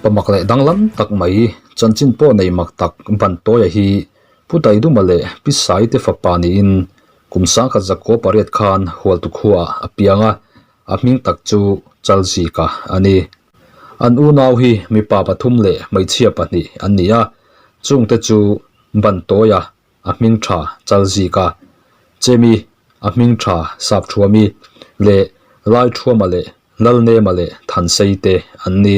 Pamak leh danglam tak mai chanchin pawh nei mak tak Bantawia hi Pu Taiduma leh Pi Saite fapa niin kum 1908 khan Hualtu khuaah a piang a, a hming tak chu Chalzika a ni. An unau hi mipa pathum leh hmeichhia pahnih an ni a, chungte chu Bantawia a hming tha Chalzika, Chemi a hming tha Sapthuami leh Laithuama leh Lalnema leh Thansei te an ni.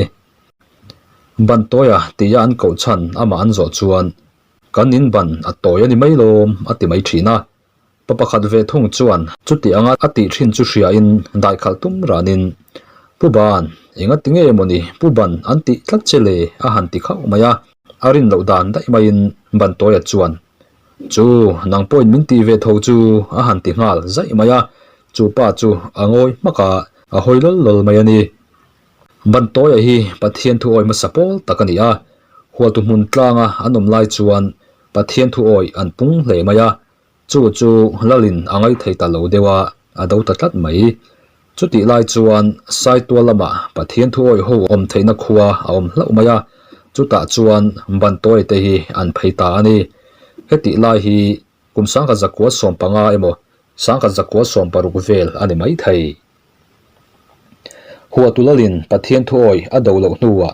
Bantawia tia an koh chhan amah an zawh chuan Kan in ban a tawi a ni mai lawm a ti mai thin a. Pa pakhat ve thung chuan chuti anga a tih thin chu hriain daikhalh tum ranin Pu Ban, enga ti nge mawni Pu Ban an tih tlat che le a han ti khauh mai a. A rin loh dan daih maiin Bantawia chuan, Chu, nang pawhin min tih ve tho chu a han ti nghal zaih mai a, chu pa chu a ngawi hmak a, a hawi lawl lawl mai a ni. Bantawia hi Pathian thu awi hmasa pawl tak a ni a, hualtu hmun tlanga an awm lai chuan Pathian thu awi an pung hle mai a, Chu chu Lalin a ngaithei ta lo deuh a, a do ta tlat mai. Chutih lai chuan Saitual lamah Pathian thu awih ho awm theihna khua a awm hlauh mai a, chutah chuan Bantawi te hi an phei ta a ni. Hetih lai hi kum 1915 emaw 1916 vel a ni mai thei. Hualtu Lalin Pathian thu awih a do loh hnuah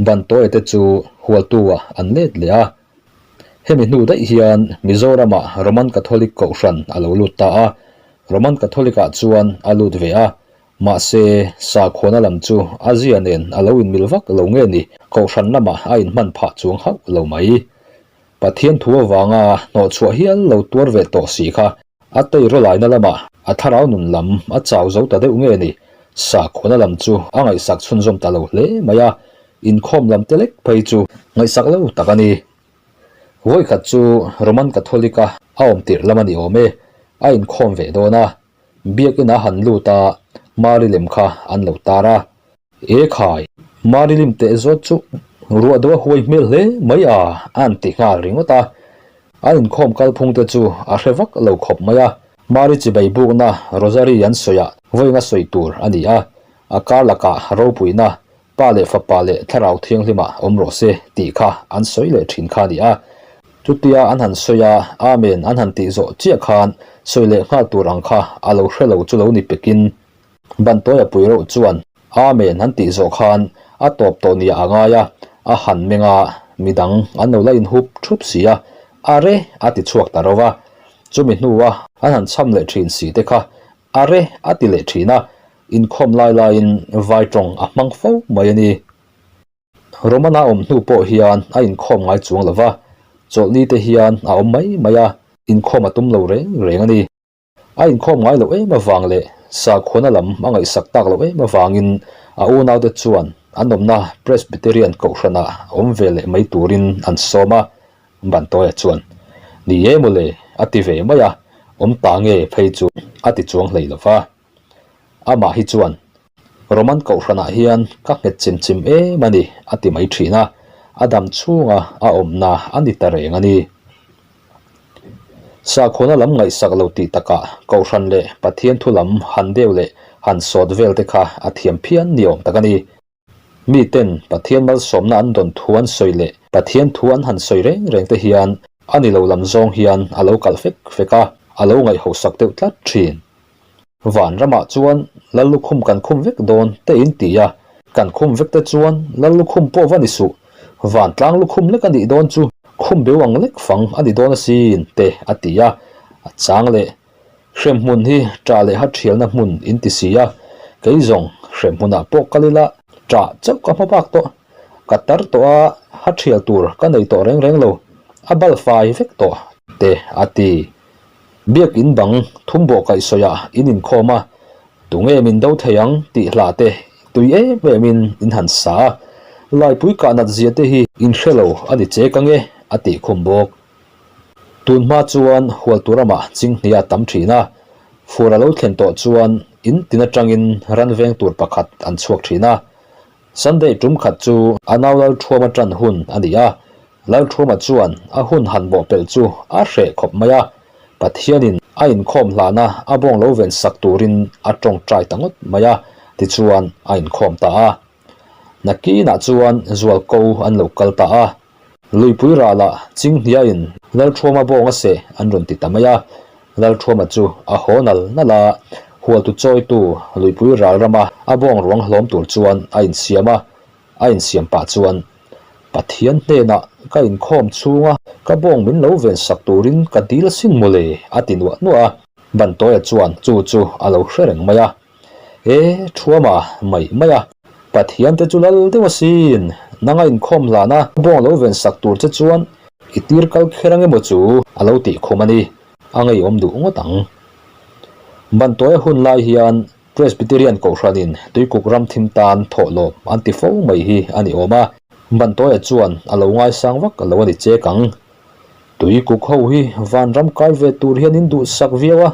Bantawi te chu Hualtu-ah an let leh a. Hemi hnu daih hian Mizoramah Roman Catholic Kohhran a lo lut ta a, Roman Catholic-ah chuan a lut ve a, mahse sakhuana lam chu a zia nen a lo inmil vak lo nge ni, Kohhran lamah a inhman phah chuang hauh lo mai. Pathian thu avanga hnawhchhuah hial lo tuar ve tawh si kha a teirawlaina lamah a thlarau nun lam a chau zo ta deuh nge ni, sakhuana lam chu a ngaihsak chhunzawm ta lo hle mai a, Inkhawm lam te lek phei chu ngaihsak lo tak a ni. Vawikhat chu Roman Catholic a a awm tirh lam a ni awm e, a inkhawm ve dawn a, biakinn a han lut a, Mari lem kha an lo tar a. E khai, Mari lim teh zawt chu ruah deuh a huai hmel hle mai a, a han ti nghal ringawt a. A inkhawm kalphung te chu a hre vak lo khawp mai a, Mari chibai bukna Rosary an sawiah vawiinga sawi tur a ni a, a kar lakah ropuina Pa leh Fapa leh Thlarau Thianghlimah awm rawh se tih kha an sawi leh thin kha a ni a. Chutia an han sawi a, Amen an han tih zawh chiah khan sawi leh nghal tur ang kha a lo hre lo chu lo ni pekin Bantawia pui reuh chuan Amen an tih zawh khan a tawp tawh nia a ngai a, a han meng a, midang an lo la inhup thup si a, A re a ti chhuak ta ro a. Chumi hnua an han cham leh thin si te kha A re a ti leh thin a, Inkhawm lai laiin vai tawng a hmang fo mai a ni. Romana awm hnu pawh hian a inkhawm ngai chuang lo va, chawlhni te hian a awm mai mai a, inkhawm a tum lo reng reng a ni. A inkhawm ngai loh em avang leh sakhuana lam a ngaihsak tak loh em avangin a unaute chuan an awmna Presbyterian kohhranah awm ve leh mai turin an sawm a, Bantawia chuan, Ni e mawle, a ti ve mai a, awm ta nge phei chu a ti chuang hlei lo va. Amah hi chuan, Roman kohhranah hian ka nghet chim chim em a ni, a ti mai thin a, a dam chhunga a awmna a ni ta reng a ni. Sakhuana lam ngaihsak lo tih takah kohhran leh Pathian thu lam han deuh leh han sawt vel te kha a thiam phian ni awm tak a ni. Miten Pathian malsawmna an dawn thu an sawi leh Pathian thu an han sawi reng reng te hian a ni lo lam zawng hian a lo kalh fek fek a, a lo ngaihhosak deuh tlat thin. Van ramah chuan Lal lukhum kan khum vek dawn te in ti a, kan khum vek te chuan Lal lukhum pawh va ni suh, vantlang lukhum lek a nih dawn chu khum beu ang lek fang a ni dawn asin te a ti a, a chang leh. Hremhmun hi ṭah leh ha ṭhialna hmun in ti si a, kei zawng hremhmunah pawh kal ila ṭah chauh ka hma bak tawh. Ka tar tawh a, ha ṭhial tur ka nei tawh reng reng lo, a bal fai vek tawh te a ti. Biak in bang thum bawh kaih sawiah in inkhawm a, tunge min do thei ang tih hlah te tui em em in in han sa a, laipui kah nat zia te hi in hre lo a ni che ka nge a tih khum bawk. Tun hma chuan hualtu ramah chinghnih a tam thin a, fur a lo thlen tawh chuan in tin atangin ran veng tur pakhat an chhuak thin a. Sunday tum khat chu a nau Lalthuama tan hun a ni a, Lalthuama chuan a hun han bawhpelh chu a hreh khawp mai a, Pathianin a inkhawm hlana a bawng lo ven sak turin a tawngtai ta ngawt mai a, tichuan a inkhawm ta a. Nakinah chuan zualko an lo kal ta a, Luipui ralah Chinghniain Lalthuama bawng a seh an rawn ti ta mai a. Lalthuama chu a haw nal nal a, hualtu chawitu Luipui ral rama a bawng ruang hlawm tur chuan a insiam a, a insiam pah chuan Pathian hnenah ka inkhawm chhunga ka bawng min lo ven sak turin ka dil asin mawle a ti nuah nuah a. Bantawia chuan chu chu a lo hre reng mai a. E, Thuama, mai mai a. Pathian te chu lal deuh asin, nanga inkhawm hlana bawng lo ven sak tur che chuan i tir kal kher ang emaw chu a lo tih khum a ni. A ngeiawm duh ngawt ang. Bantawia hun lai hian Presbyterian Kohhranin Tuikuk ram thim tan thawhlawm an ti fo mai hi a ni awm a, Bantawia chuan a lo ngaisang vak lo a ni chek ang. Tuikuk ho hi vanram kai ve tur hian in duhsak viau a,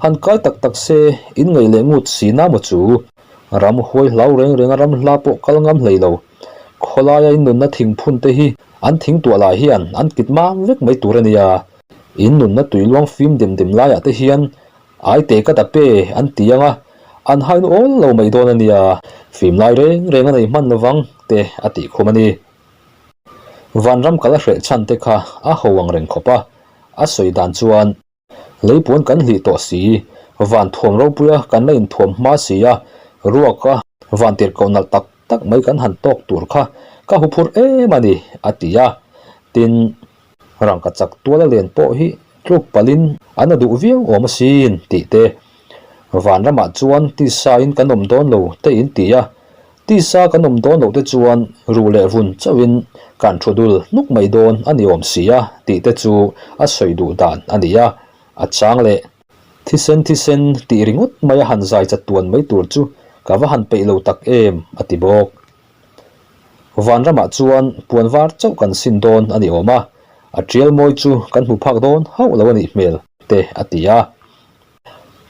han kai tak tak se in ngaih leh ngut si na maw chu? Ram huai hlau reng reng a ram hla pawh kal ngam hlei lo. Khawlaia in nunna thing phun te hi an thing tuah lah hian an kit mam vek mai tur a nia. In nunna tui luang fim dem dem laiah te hian ai te ka ta pe an ti ang a, an hain awl lo mai dawn a nia. Fim lai reng reng a nei hman lovang te a tih khum a ni. Vanram kal a hreh chhan te kha a ho ang reng khawp a, a sawi dan chuan leipuan kan hlih tawh si, van thuam ropuia kan la inthuam hma si a, ruaka van tirhkoh nalh tak tak mai kan han tawk tur kha ka huphurh em a ni, a ti a. Tin, rangka chak tuala len pawh hi tluk palhin an a duh viau awm asin tih te, vanramah chuan tisain kan awm dawn lo te in ti a, Tisa kan awm dawn loh te chuan ruh leh vun chauhin kan thu dul hnuk mai dawn a ni awm si a tih te chu a sawi duh dan a ni a, a chang leh. Thisen thisen tih ringawt mai a han zai chatuan mai tur chu ka va han peih lo tak em a ti bawk. Vanramah chuan puan var chauh kan sin dawn a ni awm a, a tial mawi chu kan hmu phak dawn hauh lo a nih hmel te a ti a.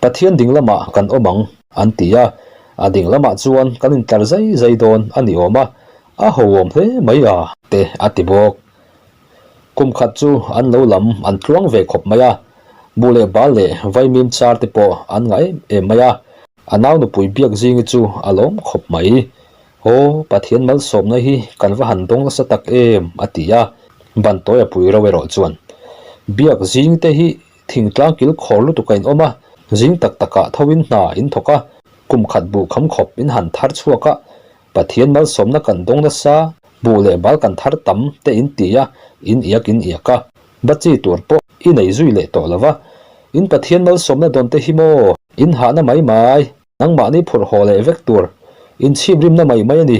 Pathian ding lamah kan awm ang, an ti a. A ding lamah chuan kan intlar zai zai dawn a ni awm a, a ho awm hle mai a, te a ti bawk. Kum khat chu an lo lam an tluang ve khawp mai a, buh leh bal leh vaimim char te pawh an ngah em em mai a. A nau nupui biak zingi chu a lawm khawp mai. Aw, Pathian malsawmna hi kan va han dawng nasa tak em, a ti a. Bantawi a pui ro erawh chuan, Biak zing te hi Thingtlang kil khawr lutuk a in awm a, zing tak takah tho in hna in thawk a, kum khat buh kham khawp in han thar chhuak a, Pathian malsawmna kan dawng nasa, buh leh bal kan thar tam te in ti a, in iak in iak a, ba chi tur pawh i nei zui leh tawh lo va, in Pathian malsawmna dawn te hi maw, in hahna mai mai. Nangmahni phurh haw leh vek tur inchhip rimna mai mai a ni.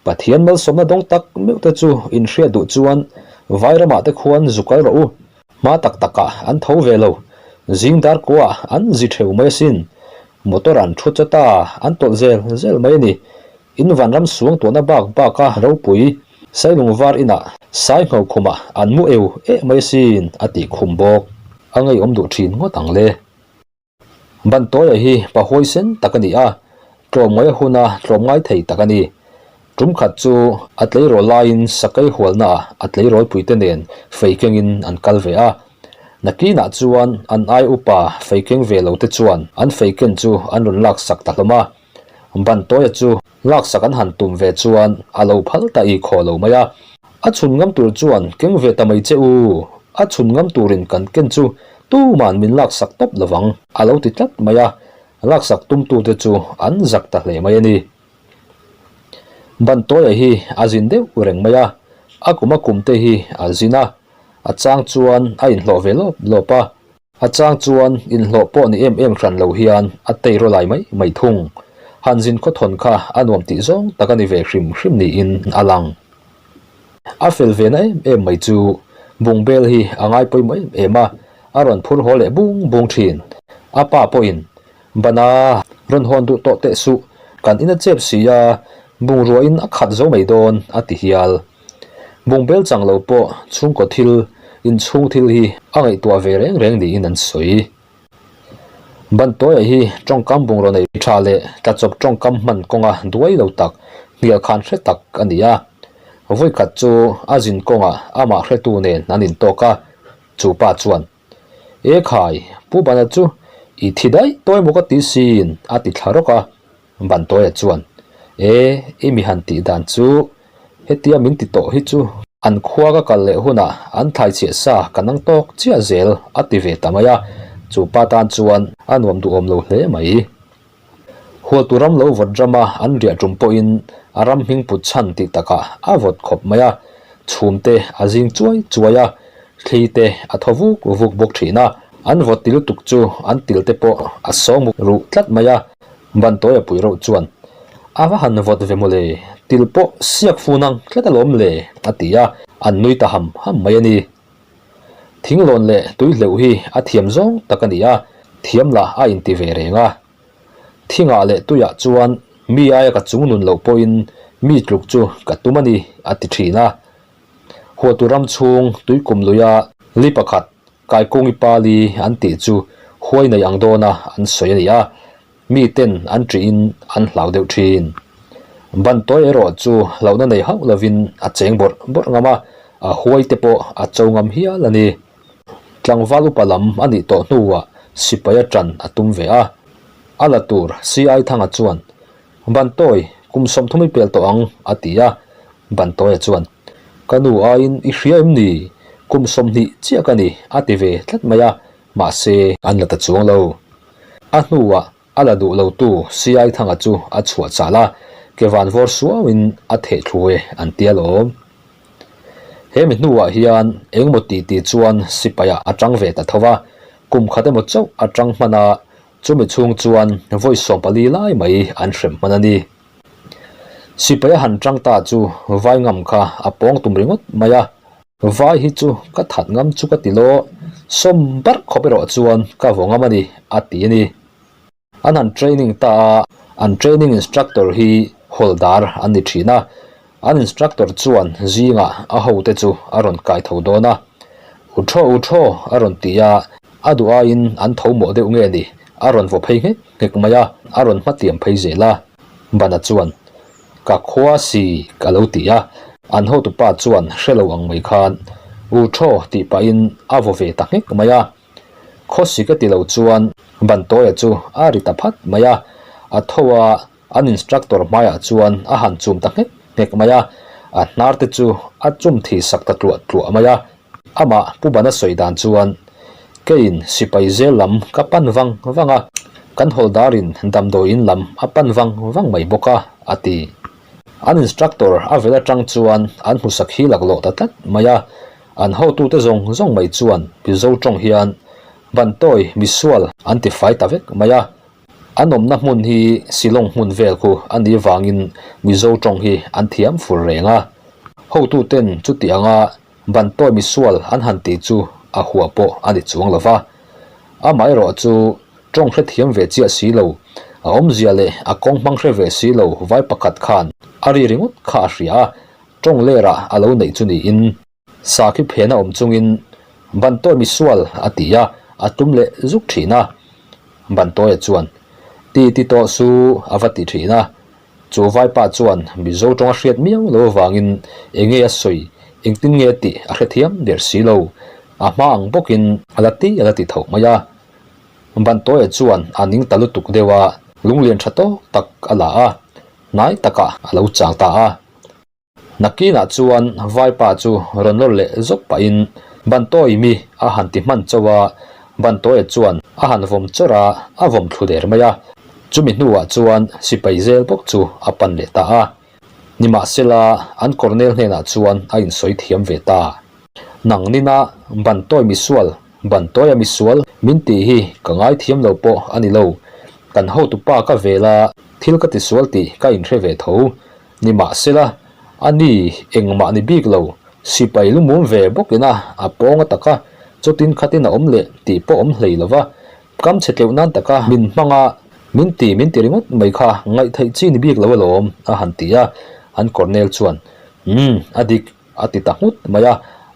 Pathian malsawmna dawng tak meuh te chu in hriat duh chuan Vairamah te khuan zu kal rawh u. Hma tak takah an tho ve lo. Zing dar kuaah an zi theu mai asin. Motor an thu chawt a, an tawlh zel zel mai a ni. In vanram suang tuahna bak baka ropui Sailung var inah Saingho khumah an mu eu eh mai asin a tih khum bawk. A ngeiawm duh thin ngawt ang le. Bantawia hi pa huaisen tak a ni a, tlawmngaih a huna tlawmngai thei tak a ni. Tum khat chu a tleirawl laiin sakei hualnaah a tleirawlpuite nen fei kengin an kal ve a. Nakinah chuan an ai upa fei keng ve lote chuan an fei ken chu an rawn laksak ta hlawm a. Bantawia chu laksak an han tum ve chuan a lo phal ta i khaw lo mai a. A chhun ngam tur chuan keng ve ta mai che u, a chhun ngam turin kan ken chu tuman min laksak tawp lovang a lo ti tlat mai a, laksak tumtute chu an zak ta hle mai a ni. Bantawia hi a zin deuh reng mai a, a kum a kum te hi a zin a, a chang chuan a inhlawh ve lawp lawp a. A chang chuan inhlawh pawh ni em em hran lo hian a tei raw lai mai mai thung. Han zin khawthawn kha a nuam tih zawng tak a ni ve hrim hrim niin a lang. A fel ve na em em mai chu bungbel hi a ngai pawimawh em em a, a rawn phur haw leh bung bung thin. A pa pawhin, Bana, rawn hawn duh tawh teh suh, kan in a chep si a, bungruahin a khat zo mai dawn, a ti hial. Bungbel chang lo pawh chhungkaw thil, inchhung thil hi a ngaihtuah ve reng reng niin an sawi. Bantawia hi tawngkam bungraw nei tha leh tlachawp tawngkam hman kawnga duai lo tak, hnial khan hre tak a ni a. Vawikhat chu a zin kawngah amah hretu nen an intawk a, chu pa chuan, E khai, Pu Bana chu i thi daih tawi maw ka ti sin, a ti thla rawk a. Bantawia chuan. E, i mi han tih dan chu hetia min ti tawh hi chu an khua ka kal leh hunah an thlaichhiah sa ka nang tawk chiah zel a ti ve ta mai a, chu pa tan chuan a nuam duhawm lo hle mai. Hualtu ram lo vawt rama an riah tum pawhin a ram hming put chhan tih takah a vawt khawp mai a, chhum te a zing chuai chuai a, thli te a thaw vuk vuk bawk thin a, an vawt ti lutuk chu an til te pawh a sawng ruh tlat mai a, Bantawi a pui reuh chuan a va han vawt ve mawle, til pawh siak fun ang tlat alawm le a ti a, an nui ta ham ham mai a ni. Thinglawn leh tuihleuh hi a thiam zawng tak a ni a, thiam lah a inti ve reng a. Thingah leh tuiah chuan mi aia ka chung nun loh pawhin mi tluk chu ka tum a ni, a ti thin a. Huatu ram chhung tuikum luia li pakhat Kaikungi pali an tih chu huai nei ang dawna an sawi a ni a, mi ten an ṭihin an hlau deuh ṭhin. Bantawi erawh chu hlauhna nei hauh lovin a cheng bawrh bawrh ngam a, a huai te pawh a cho ngam hial a ni. Tlangval upa lam a nih tawh hnuah sipai a ṭan a tum ve a, a la tur CI Thanga chuan, Bantawi, kum 30 i pel tawh ang, a ti a. Bantawia chuan, Ka nu aiin i hria em ni? Kum 20 chiah ka ni, a ti ve tlat mai a, mahse, an la ta chuang lo. A hnuah a la duh lotu CI Thanga chu a chhuah chal a, ke van vawr suauin a theh thlu e an ti alawm. He mi hnuah hian engemaw tih tih chuan sipaiah a tang ve ta tho va, kum khat emaw chauh a tang hman a, chumi chhung chuan vawi 14 lai mai an hrem hman a ni. Sipai a han tang ta chu vai ngam kha a pawng tum ringawt mai a. Vai hi chu ka that ngam chu ka ti law, sawm barh khawp erawh chuan ka vaw ngam a ni, a ti a ni. An han training ta a, an training instructor hi hawldar an ni thin a, an instructor chuan zingah a hote chu a rawn kai tho dawn a. U thaw u thaw a rawn ti a, a duh aiin an tho mawh deuh nge ni, a rawn vaw phei nghek nghek mai a, a rawn hmatiam phei zel a. Bana chuan, Ka khua si ka lo ti a, an hotupa chuan hre lo ang mai khan U thaw tih pahin a vaw ve ta nghek mai a. Khawsi ka ti lo chuan Bantawia chu a ri ta phat mai a, a tho a, an instructor hmaiah chuan a han chum ta nghek nghek mai a, a hnar te chu a chum thi sak ta tluah tluah mai a. Amah Pu Bana sawi dan chuan, Keiin sipai zel lam ka pan vang vang a, kan hawldarin damdawiin lam a pan vang vang mai bawk a, a ti. An instructor a vel atang chuan an hmusak hi laklawh ta tlat mai a, an hotute zawng zawng mai chuan Mizo tawng hian Bantawi misual an ti fai ta vek mai a. An awmna hmun hi Shillong hmun vel khu a nih vangin Mizo tawng hi an thiam fur reng a. Hotuten chuti anga Bantawi misual an han tih chu a hua pawh a ni chuang lo va. Amaherawh chu tawng hrethiam ve chiah si lo, a awmzia leh a kawng hmang hre ve si lo vai pakhat khan a ri ringawt kha a hria a, tawng lerah a lo neih chu niin sakhi phena awm chungin Bantawi misual a ti a, a tum leh zuk thin a. Bantawia chuan, Ti ti tawh su a va ti thin a. Chu vaipa chuan Mizo tawng a hriat miau lo avangin eng nge a sawi, engtin nge tih a hrethiam ber si lo. A hma ang bawkin a la ti a la ti tho mai a. Bantawia chuan a ning ta lutuk deuh a, lunglian tha tawk tak a la a, hnai takah a lo chang ta a. Nakinah chuan vaipa chu rawn lawr leh zawk pahin Bantawi mi a han ti hman chauh a, Bantawia chuan a han vawm chawrh a, a vawm thlu der mai a. Chumi hnuah chuan sipai zel bawk chu a pan leh ta a. Nimahsela an Colonel hnenah chuan a insawi thiam ve ta. Nang nina Bantawi misual, Bantawia misual min tih hi ka ngaithiam lo pawh a ni lo. Kan hotupa ka vel a, thil ka tisual tih ka inhre ve tho. Nimahsela, a ni engmah ni bik lo, sipai lumum ve bawkin a, a pawng a taka, chawtin khatin a awm leh tih pawh awm hlei lova, kam chhe tleuh nan taka min hmang a, min ti min ti ringawt mai kha ngaihtheih chi ni bik lo alawm, a han ti a, an Colonel chuan, Umm, a dik, a ti ta nghut mai a,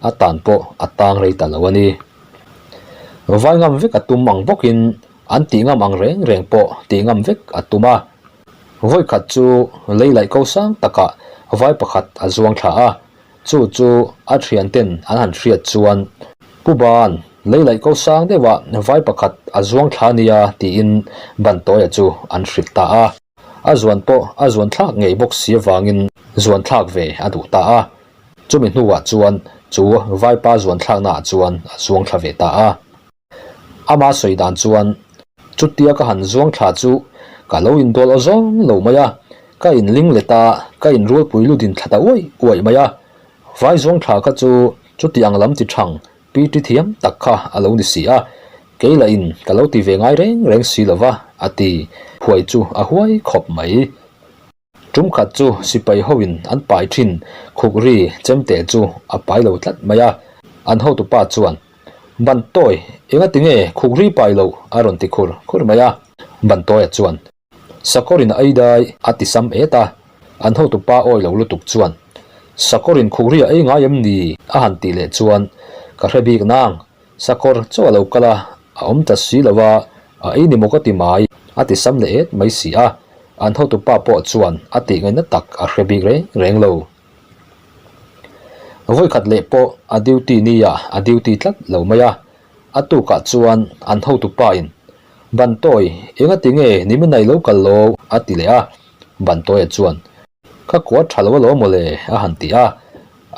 a tan pawh a tang rei ta lo a ni. Vai ngam vek a tum ang bawkin an tih ngam ang reng reng pawh tih ngam vek a tum a. Vawikhat chu lei laih ko sang takah vai pakhat a zuang thla a, chu chu a thianten an han hriat chuan, Pu Ban, lei laih ko sang deuhah vai pakhat a zuang thla nia tiin Bantawia chu an hrilh ta a. A zuan pawh a zuan thlak ngei bawk si avangin zuan thlak ve a duh ta a. Chumi hnuah chuan chu vaipa zuan thlaknaah chuan a zuang thla ve ta a. Ama sawi dan chuan, Chutia ka han zuang thla chu ka lo indawl aw zawng lo mai a, ka inling let a, ka inrualpui ludin thla ta uaih uaih mai a. Vai zuang thla kha chu chuti ang lam ti thang PT thiam tak kha a lo ni si a, kei lah in ka lo ti ve ngai reng reng si lo va, a ti. Huai chu a huai khawp mai. Tum khat chu sipai ho in an pai thin khuk ri chemte chu a pai lo tlat mai a, an hotupa chuan, Bantawi, enga tinge khuk ri pai loh? a rawn ti khur khur mai a. Bantawia chuan, Sakawrin a ei dai a ti sam et a, an hotupa awi lo lutuk chuan, Sakawrin khuk ri a ei ngai em ni? a han tih leh chuan, Ka hre bik nang, Sakawr chaw a lo kal a, a awm ta si lo a, a ei ni maw ka ti mai, a ti sam leh et mai si a, an hotupa pawh chuan a tih ngaihna tak a hre bik reng reng lo. Vawikhat leh pawh a duty nia a duty tlat lo mai a, a tukah chuan an hotupa in, Bantawi, engati nge nimin a i lo kal lo? a ti leh a, Bantawia chuan, Ka kua tha lo alawm mawle, a han ti a,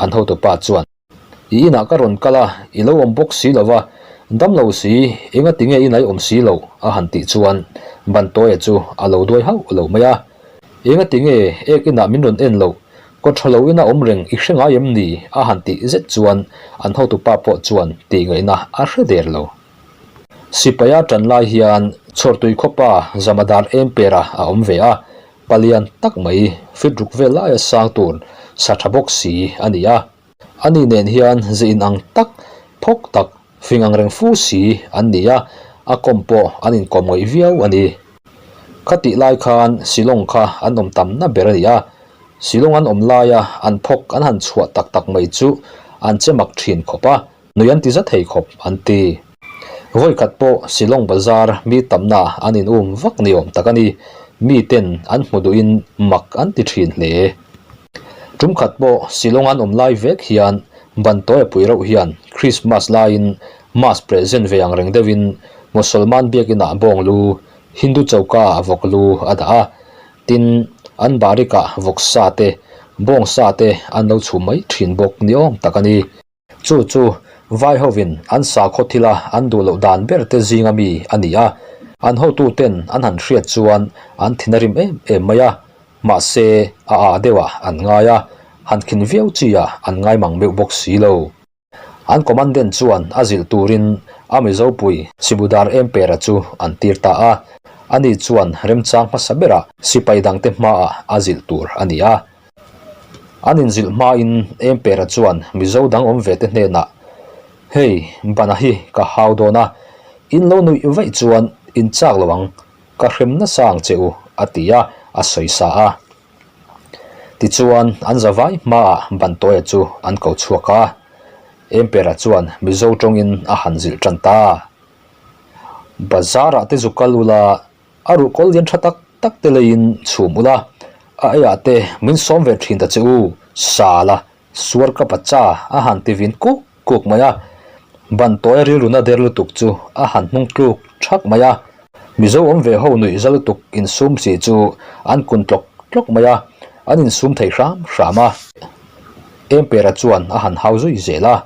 an hotupa chuan, I inah ka rawn kal a, i lo awm bawk si lo va, dam lo si, engati nge inah i awm si loh? a han tih chuan Bantawia chu a lo duai hauh lo mai a. Engati nge ek inah min rawn en loh? Kaw tha lo ina awm reng i hre ngai em ni? a han tih zet chuan an hotupa pawh chuan tih ngaihna a hre der lo. Sipaia tan lai hian Chhawrtui khawpa Zamadar Empera a awm ve a, palian tak mai fit ruk vel laia sang tur sa tha bawk si a ni a. Ani nen hian ze inang tak, phawk tak, fing ang reng fu si an ni a, a kawm pawh an inkawm ngaih viau a ni. Khatih lai khan Shillong kha an awm tamna ber a ni a, Shillong an awm laia an phawk an han chhuah tak tak mai chu an che mak thin khawp a. Nui an ti za thei khawp an ti. Vawikhat pawh Shillong Bazar mi tamna an in um vak ni awm tak a ni. Mi ten an hmu duhin mak an ti thin hle. Tum khat pawh Shillong an awm lai vek hian Bantawi a pui reuh hian Christmas laiin Mass present ve ang reng deuhin Mosolman biakinah bawng lu, Hindu choka ah vawk lu a dah a. Tin, an barikah vawksa te, bawngsa te an lo chhum mai thin bawk ni awm tak a ni. Chu chu vai hovin an sakhaw thila an duh loh dan ber te zinga mi a ni a, an hotuten an han hriat chuan an thin a rim em em mai a, mahse a â deuhah an ngai a, han khin viau chi ah an ngai mang meuh bawk si lo. An commandant chuan a zilh turin a Mizopui Sibudar Empera chu an tir ta a, ani chuan remchang hmasa berah sipai dangte hmaah a zilh tur a ni a. An inzilh hmain Empera chuan Mizo dang awm ve te hnenah, Hei, bana hi ka hau dawn a, in lo nuih vaih chuan in chak lo ang, ka hrem nasa ang che u, a ti a, a sawi sa a. Tichuan, an zavai hmaah Bantawia chu an ko chhuak a, Empera chuan Mizo tawngin a han zilh tan ta. Bazar-ah te zu kal ula, A ruhkawl lian tha tak tak te leiin chhum ula, a eiah te min sawm ve thin ta che u, sala suar ka pacha a han ti vin kuk kuk mai a. Ban tawia rilruna der lutuk chu a han hnung tluk thak mai a. Mizo awm ve ho nuih za lutuk insum si chu an kun tlawk tlawk mai a, an insum thei hram hram a. Empera chuan a han hau zui zel a.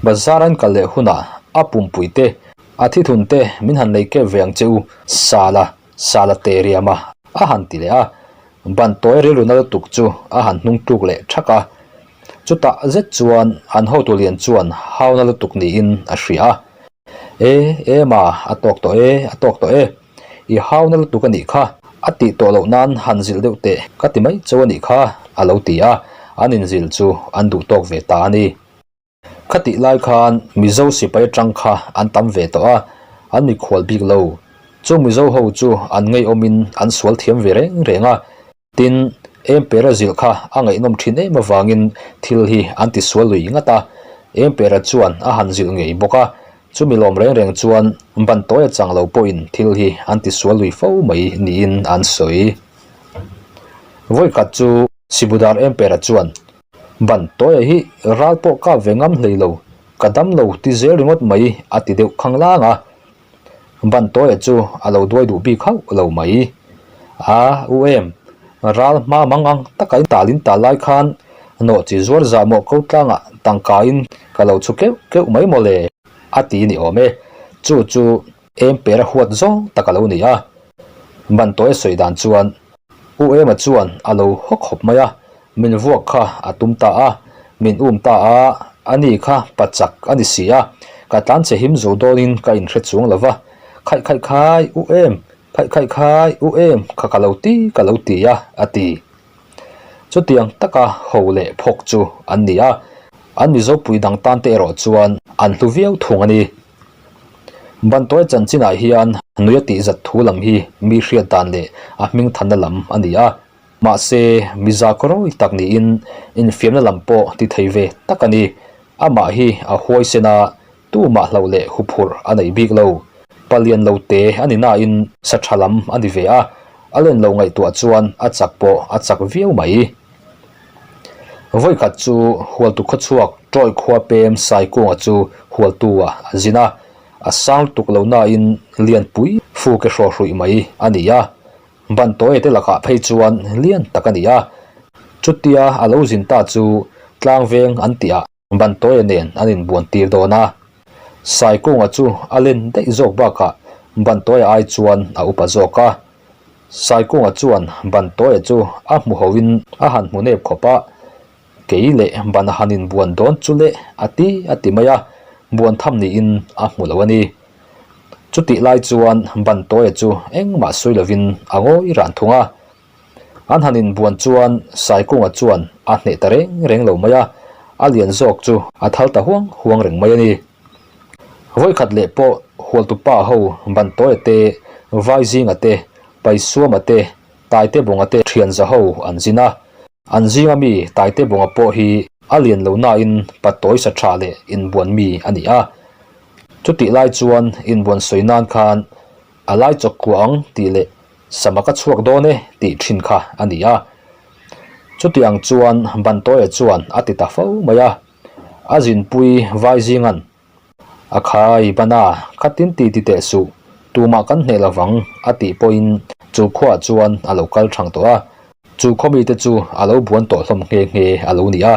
Bazar an kal leh hunah a pumpui te, a thithun te min han lei kep ve ang che u, Sala, Sala te riam a, a han ti leh a. Ban tawi rilru na lutuk chu a han hnung tluk leh thak a. Chutah zet chuan an hotu lian chuan hau na lutuk niin a hria a. E, e ma, a tawk tawh e, a tawk tawh e. I hau na lutuk a nih kha, a tih tawh loh nan han zilh deuh teh ka ti mai chauh a nih kha, a lo ti a, an inzilh chu an duh tawk ve ta a ni. Khatih lai khan Mizo sipai atang kha an tam ve tawh a, an mikhual bik lo. Chu Mizo ho chu an ngeiawmin an sual thiam ve reng reng a. Tin, Empera zilh kha a ngaihnawm thin em avangin thil hi an ti sual lui ngat a. Empera chuan a han zilh ngei bawk a, chumi lawm reng reng chuan ban tawi a chang lo pawhin thil hi an ti sual lui fo mai niin an sawi. Vawikhat chu Sibudar Empera chuan Ban tawia hi ral pawh kap ve ngam hlei lo, ka dam lo ti zel ringawt mai a ti deuh khang lang a. Ban tawia chu a lo duai duh bik hauh lo mai. A, u em, ral hma mang ang taka in tal in tal lai khan nawh chi zuar zah mawh ko tlangah tangka in ka lo chhu keuh keuh mai maw le, a ti ni awm e. Chu chu em per a huat zawng tak a lo ni a. Bantawi a sawi dan chuan U Ema chuan a lo haw khawp mai a, min vuak kha a tum ta a, min um ta a, ani kha pa chak a ni si a, ka tlanchhe him zo dawnin ka inhre chuang lo va, Khaih khaih khai, U Em, khaih khaih khai, U Em, kha ka lo ti ka lo ti a, a ti. Chutiang taka ho leh phawk chu an ni a, an Mizopui dang tan te erawh chuan an hlu viau thung a ni. Bantawi chanchinah hian nui a tihzat thu lam hi mi hriat dan leh a hming thanna lam a ni a. Mahse, mi zakarawi tak niin infiamna lam pawh ti thei ve tak a ni. Amah hi a huaisen a, tumah hlauh leh huphurh a nei bik lo. Palian lo te a ni nain sa tha lam a ni ve a, a len lo ngaihtuah chuan a chak pawh a chak viau mai. Vawikhat chu Hualtu khawchhuak Ṭawi khua pem Saikunga chu Hualtu-ah a zin a, a sang lutuk lo nain lianpui fu ke hraw hruih mai a ni a, Bantawi te lakah phei chuan lian tak a ni a, chutia a lo zin ta chu Tlangveng an tihah Bantawi nen an inbuan tir dawn a, Saikunga chu a len daih zawk bakah Bantawia ai chuan a upa zawk a. Saikunga chuan Bantawia chu a hmu hoin a han hmu nep khawp a, Kei leh ban a han inbuan dawn chu le a ti a ti mai a, buan tham niin a hmu lo a ni. Chutih lai chuan Bantawia chu engmah sawi lovin a ngawi ran thung a. An han inbuan chuan Saikunga chuan a hneh ta reng reng lo mai a, a lian zawk chu a thal ta huang huang reng mai a ni. Vawikhat leh pawh Hualtupa ho Bantawia te, Vaizinga te, Paisuama te, Taitebunga te thianza ho an zin a. An zinga mi Taitebunga pawh hi a lian lo nain patawi sa tha leh inbuan mi a ni a. Chutih lai chuan inbuan sawi nan khan a lai chawk kuah ang tih leh Sama ka chhuak dawn e tih thin kha a ni a. Chutiang chuan Bantawia chuan a ti ta fo mai a. A zinpui vai zingan a khai ban a, khatin ti ti teh suh, tumah kan hneh lovang a tih pawhin chu khuaah chuan a lo kal thang tawh a. Chu khaw mite chu a lo buan tawh hlawm nghe nghe a lo ni a,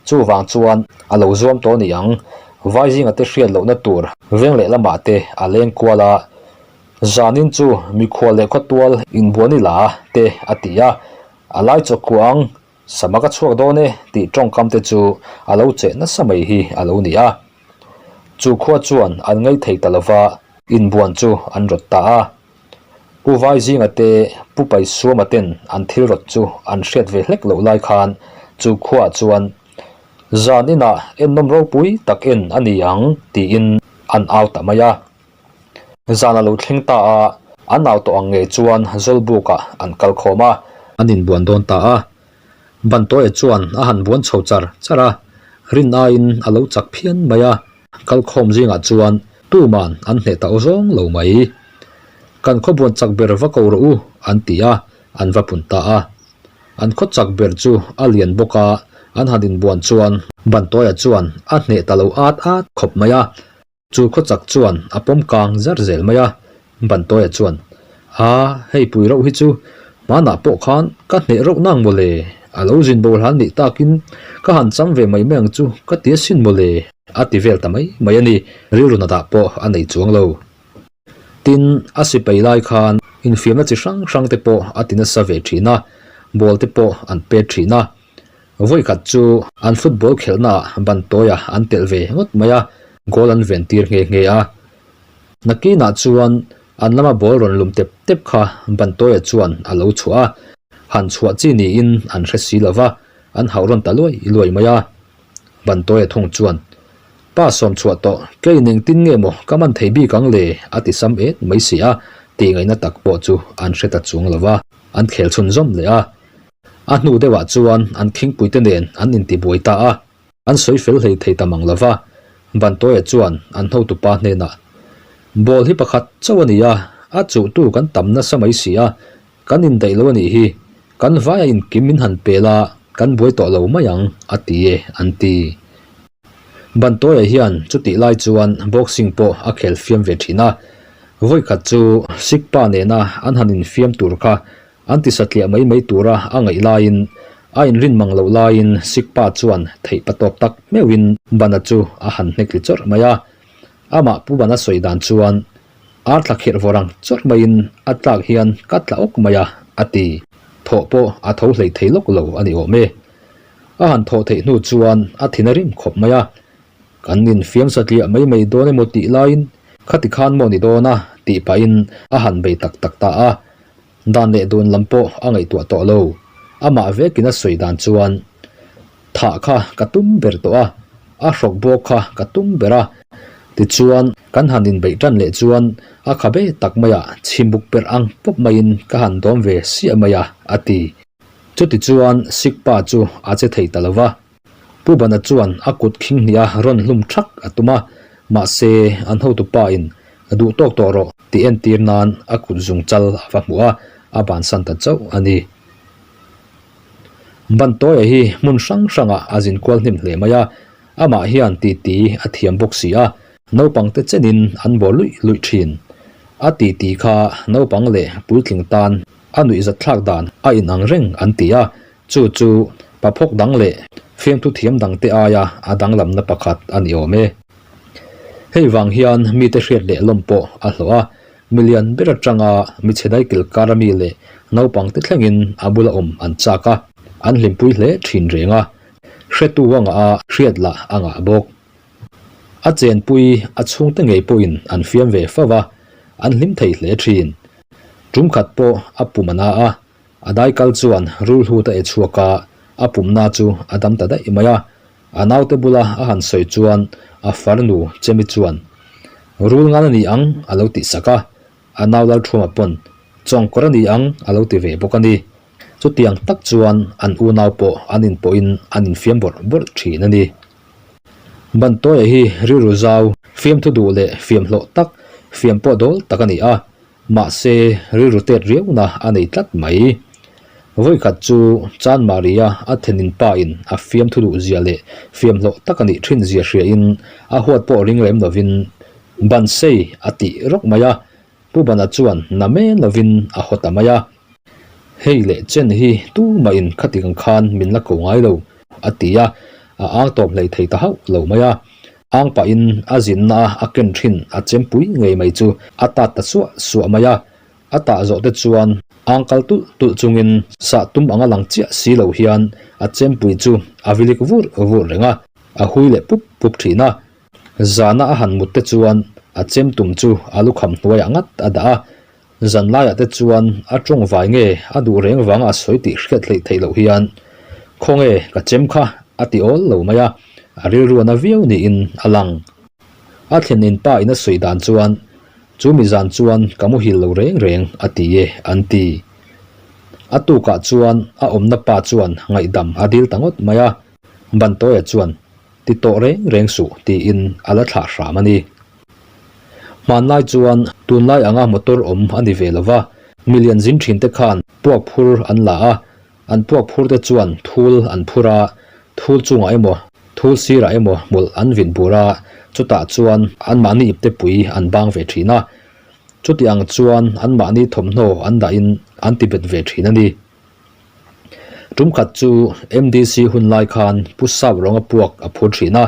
chuvang chuan a lo zuam tawh ni ang. Vai zinga te hriat lohna tur veng leh lamah te a leng kual a. Zanin chu mikhual leh khawtual inbuan ila te a ti a, a lai chawkkuah ang, sama ka chhuak dawn e tih tawngkam te chu a lo cheh nasa mai hi a lo ni a. Chu khua chuan an ngaithei ta lova inbuan chu an rawt ta a. Pu Vaizinga te Pu Paisuama ten an thil rawt chu an hriat ve hlek loh lai khan chu khuaah chuan zan inah ennawm ropui tak en a ni ang tiin an au ta mai a. Zan a lo thleng ta a, an au tawh ang ngei chuan Zawlbukah an kal khawm a. An inbuan dawn ta a, Bantawia chuan a han buan chho char char a, rin aiin a lo chak phian mai a, kal khawm zingah chuan tuman an hneh ta awzawng lo mai. Kan khaw buan chak ber va ko rawh u an ti a, an va pun ta a. An khaw chak ber chu a lian bawk a, an han inbuan chuan Bantawia chuan a hneh ta lo at at khawp mai a, Chu khawchak chuan a pawm kang zar zel mai a, Bantawia chuan, A, hei pui reuh hi chu hmanah pawh khan ka hneh reuh nang mawle, a lo zin bo hlan nih takin ka han cham ve mai mai ang chu ka ti asin mawle, a ti vel ta mai mai a ni, rilru na dah pawh a nei chuang lo. Tin, a sipai lai khan infiamna chi hrang hrang te pawh a ti nasa ve thin a, ball te pawh an pet thin a, Vawikhat chu an football khelhnaah Bantawia an telh ve ngawt mai a, goal an ven tir nghe nghe a. Nakinah chuan an lama ball rawn lum tep tep kha Bantawia chuan a lo chhuah a, han chhuah chi niin an hre si lo va, an hauh rawn ta luai luai mai a. Bantawia thung chuan, Pa sawm chhuah tawh, kei nengtin nge maw ka man thei bik ang le? a ti sam et mai si a, tih ngaihna tak pawh chu an hre ta chuang lo va, an khel chhunzawm leh a. A hnu deuhah chuan an khingpuite nen an intibuai ta a, an sawi fel hlei thei ta mang lo va. Bantawia chuan an hotupa hnenah, Ball hi pakhat chauh a ni a, a chuhtu kan tam nasa mai si a, kan indaih lo a nih hi, kan vaia inkim min han pel a, kan buai tawh lo mai ang, a ti e, an ti. Bantawia hian chutih lai chuan boxing pawh a khel fiam ve thin a, vawikhat chu Sikpa nena an han infiam tur kha. An ti satliah mai mai tura a ngaih laiin, a inrin mang loh laiin Sikpa chuan theih patawp tak meuhin Bana chu a han hnek li chawrh mai a. Amah Pu Bana sawi dan chuan, Ar thla khirh vawr ang chawrh maiin a tlak hian ka tla awk mai a, a ti. Thawh pawh a tho hlei thei lawk lo a ni awm e. A han thawh theih hnu chuan a thin a rim khawp mai a. Kan infiam satliah mai mai dawn emaw tih laiin khati khan maw ni dawn a tih pahin a han bei tak tak ta a. Dan leh dun lam pawh a ngaihtuah tawh lo. Amah vekin a sawi dan chuan, Thah kha ka tum ber tawh a, a hrawk bawk kha ka tum ber a. Tichuan, kan han inbeih tan leh chuan a khabe tak maiah chhimbuk perh ang pawp maiin ka han dawm ve siah mai a, a ti. Chutichuan, Sikpa chu a che thei ta lo va. Pu Bana chuan a kut khing hnih a rawn hlum thak a tum a, mahse an hotupa in a duh tawk tawh rawh tih entir nan a kut zung chal a va hmuh a, a bansan ta chauh a ni. Bantawia hi hmun hrang hrangah a zin kual hnem hle mai a, amah hian titi a thiam bawk si a, naupang te chenin an bawr luih luih thin. A titi kha naupang leh puitling tan a nuihzatthlak dan a inang reng an ti a, Chu chu paphawk dang leh fiamthu thiam dangte aia a danglamna pakhat a ni awm e. Hei vang hian mite hriat leh lawm pawh a hlawh a, milian ber atanga michhe daikil kara mi leh naupangte thlengin a bula awm an chak a, an hlimpui hle thin reng a, hretu a ngah a, hriat lah a ngah bawk. A chenpui a chhungte ngei pawhin an fiam ve fo va, an hlim thei hle thin. Tum khat pawh a pum a na a, A daikal chuan rulhut a e chhuak a, a pumna chu a dam ta daih mai a. A naute bula a han sawi chuan a farnu Chemi chuan, Rul ngan a ni ang, a lo tih sak a. A nau Lalṭhuama pawn, Chawngkawr a ni ang, a lo ti ve bawk a ni. Chutiang tak chuan an unau pawh an inpawhin an infiam bawrh bawrh ṭhin a ni. Bantawia hi rilru zau, fiamthu duh leh fiamhlawh tak, fiam pawh dawl tak a ni a. Mahse, rilru tet riauna a nei tlat mai. Vawikhat chu Chan Maria a thenin pa in a fiamthu duh zia leh fiamhlawh tak a nih thin zia hria in a huat pawh ring lem lovin Ban sei a tih rawk mai a, Pu Bana chuan na men lovin a haw ta mai a. Hei leh chen hi tumah in khatik ang khan min la ko ngai lo, a ti a, a ang tawp hlei thei ta hauh lo mai a. Ang pahin a zinna a ken thin a chempui ngei mai chu a tat ta suah suah mai a, a tah zawh te chuan ang kal tulh tulh chungin sah tum anga lang chiah si lo hian a chempui chu a vilik vur vur reng a, a hui leh pup pup thin a. Zana a han mut te chuan a chem tum chu a lukham hnuaiah ngat a dah a, Zan laiah te chuan a tawng vai nge a duh reng vanga a sawi tih hriat hleih theih loh hian Khawnge ka chem kha a ti awl lo mai a, a rilru a na viau niin a lang. A thlen in pa in a sawi dan chuan chu mi zan chuan ka muhil lo reng reng a ti e an ti. A tukah chuan a awmna pa chuan ngaihdam a dil ta ngawt mai a, Bantawia chuan ti tawh reng reng suh tiin a la thlah hram a ni. Hmanlai chuan tunlai anga motor awm a ni ve lo va, milian zin thin te khan puak phur an la a, an puak phur te chuan thul an phur a, thul chungah emaw thul sirah emaw hmawlh an vin bur a, chutah chuan anmahni ipte pui an bang ve thin a, chuti ang chuan anmahni thawmhnaw an dahin an ti bet ve thin a ni. Tum khat chu MDC hun lai khan Pu Sap Rawnga puak a phur thin a,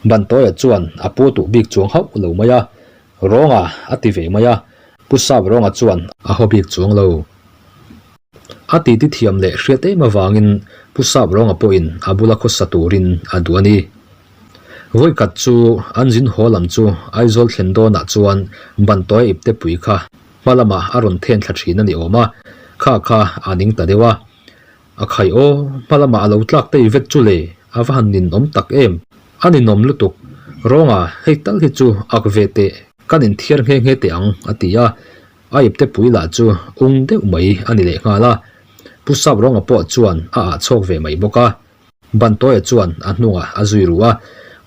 Bantawia chuan a pu tuh bik chuang hauh lo mai a, Rawnga a ti ve mai a, Pu Sap Rawnga chuan a haw bik chuang lo. A titi thiam leh hriat em avangin Pu Sap Rawnga pawhin a bula khawsa turin a duh a ni. Vawikhat chu an zin haw lam chu Aizawl thlen dawnah chuan Bantawia ipte pui kha Hma lamah a rawn then thla thin a ni awm a, kha kha a ning ta deuh a. A khai aw, hma lamah a lo tlak tei vet chu le, a va han ninawm tak em. A ninawm lutuk. Rawnga, hei tal hi chu ak ve teh, kan inthiar nghe nghe teh ang, a ti a. A ipte pui lah chu ung deuh mai a ni lehnghal a. Pu Sap Rawnga pawh chuan a ah chhawk ve mai bawk a. Bantawia chuan a hnungah a zui ruh a,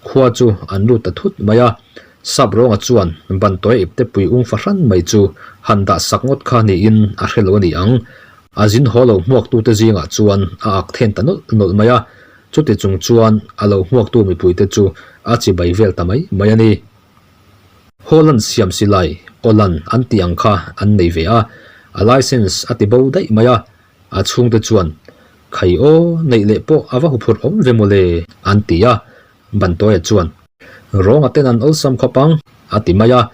khua chu an lut ta thut mai a. Sap Rawnga chuan Bantawia ipte pui ung fahran mai chu han dah sak ngawt kha niin a hre lo a ni ang. A zin haw lo hmuaktute zingah chuan a ak then ta nawlh nawlh mai a, chuti chung chuan a lo hmuaktu mipuite chu a chibai vel ta mai mai a ni. Holland siam silai, Awlan an tih ang kha an nei ve a. A license a ti bo daih mai a, a chhungte chuan, Khai aw, neih leh pawh a va huphurh awm ve mawle, an ti a. Bantawia chuan, Rawnga ten an awlsam khawp ang, a ti mai a.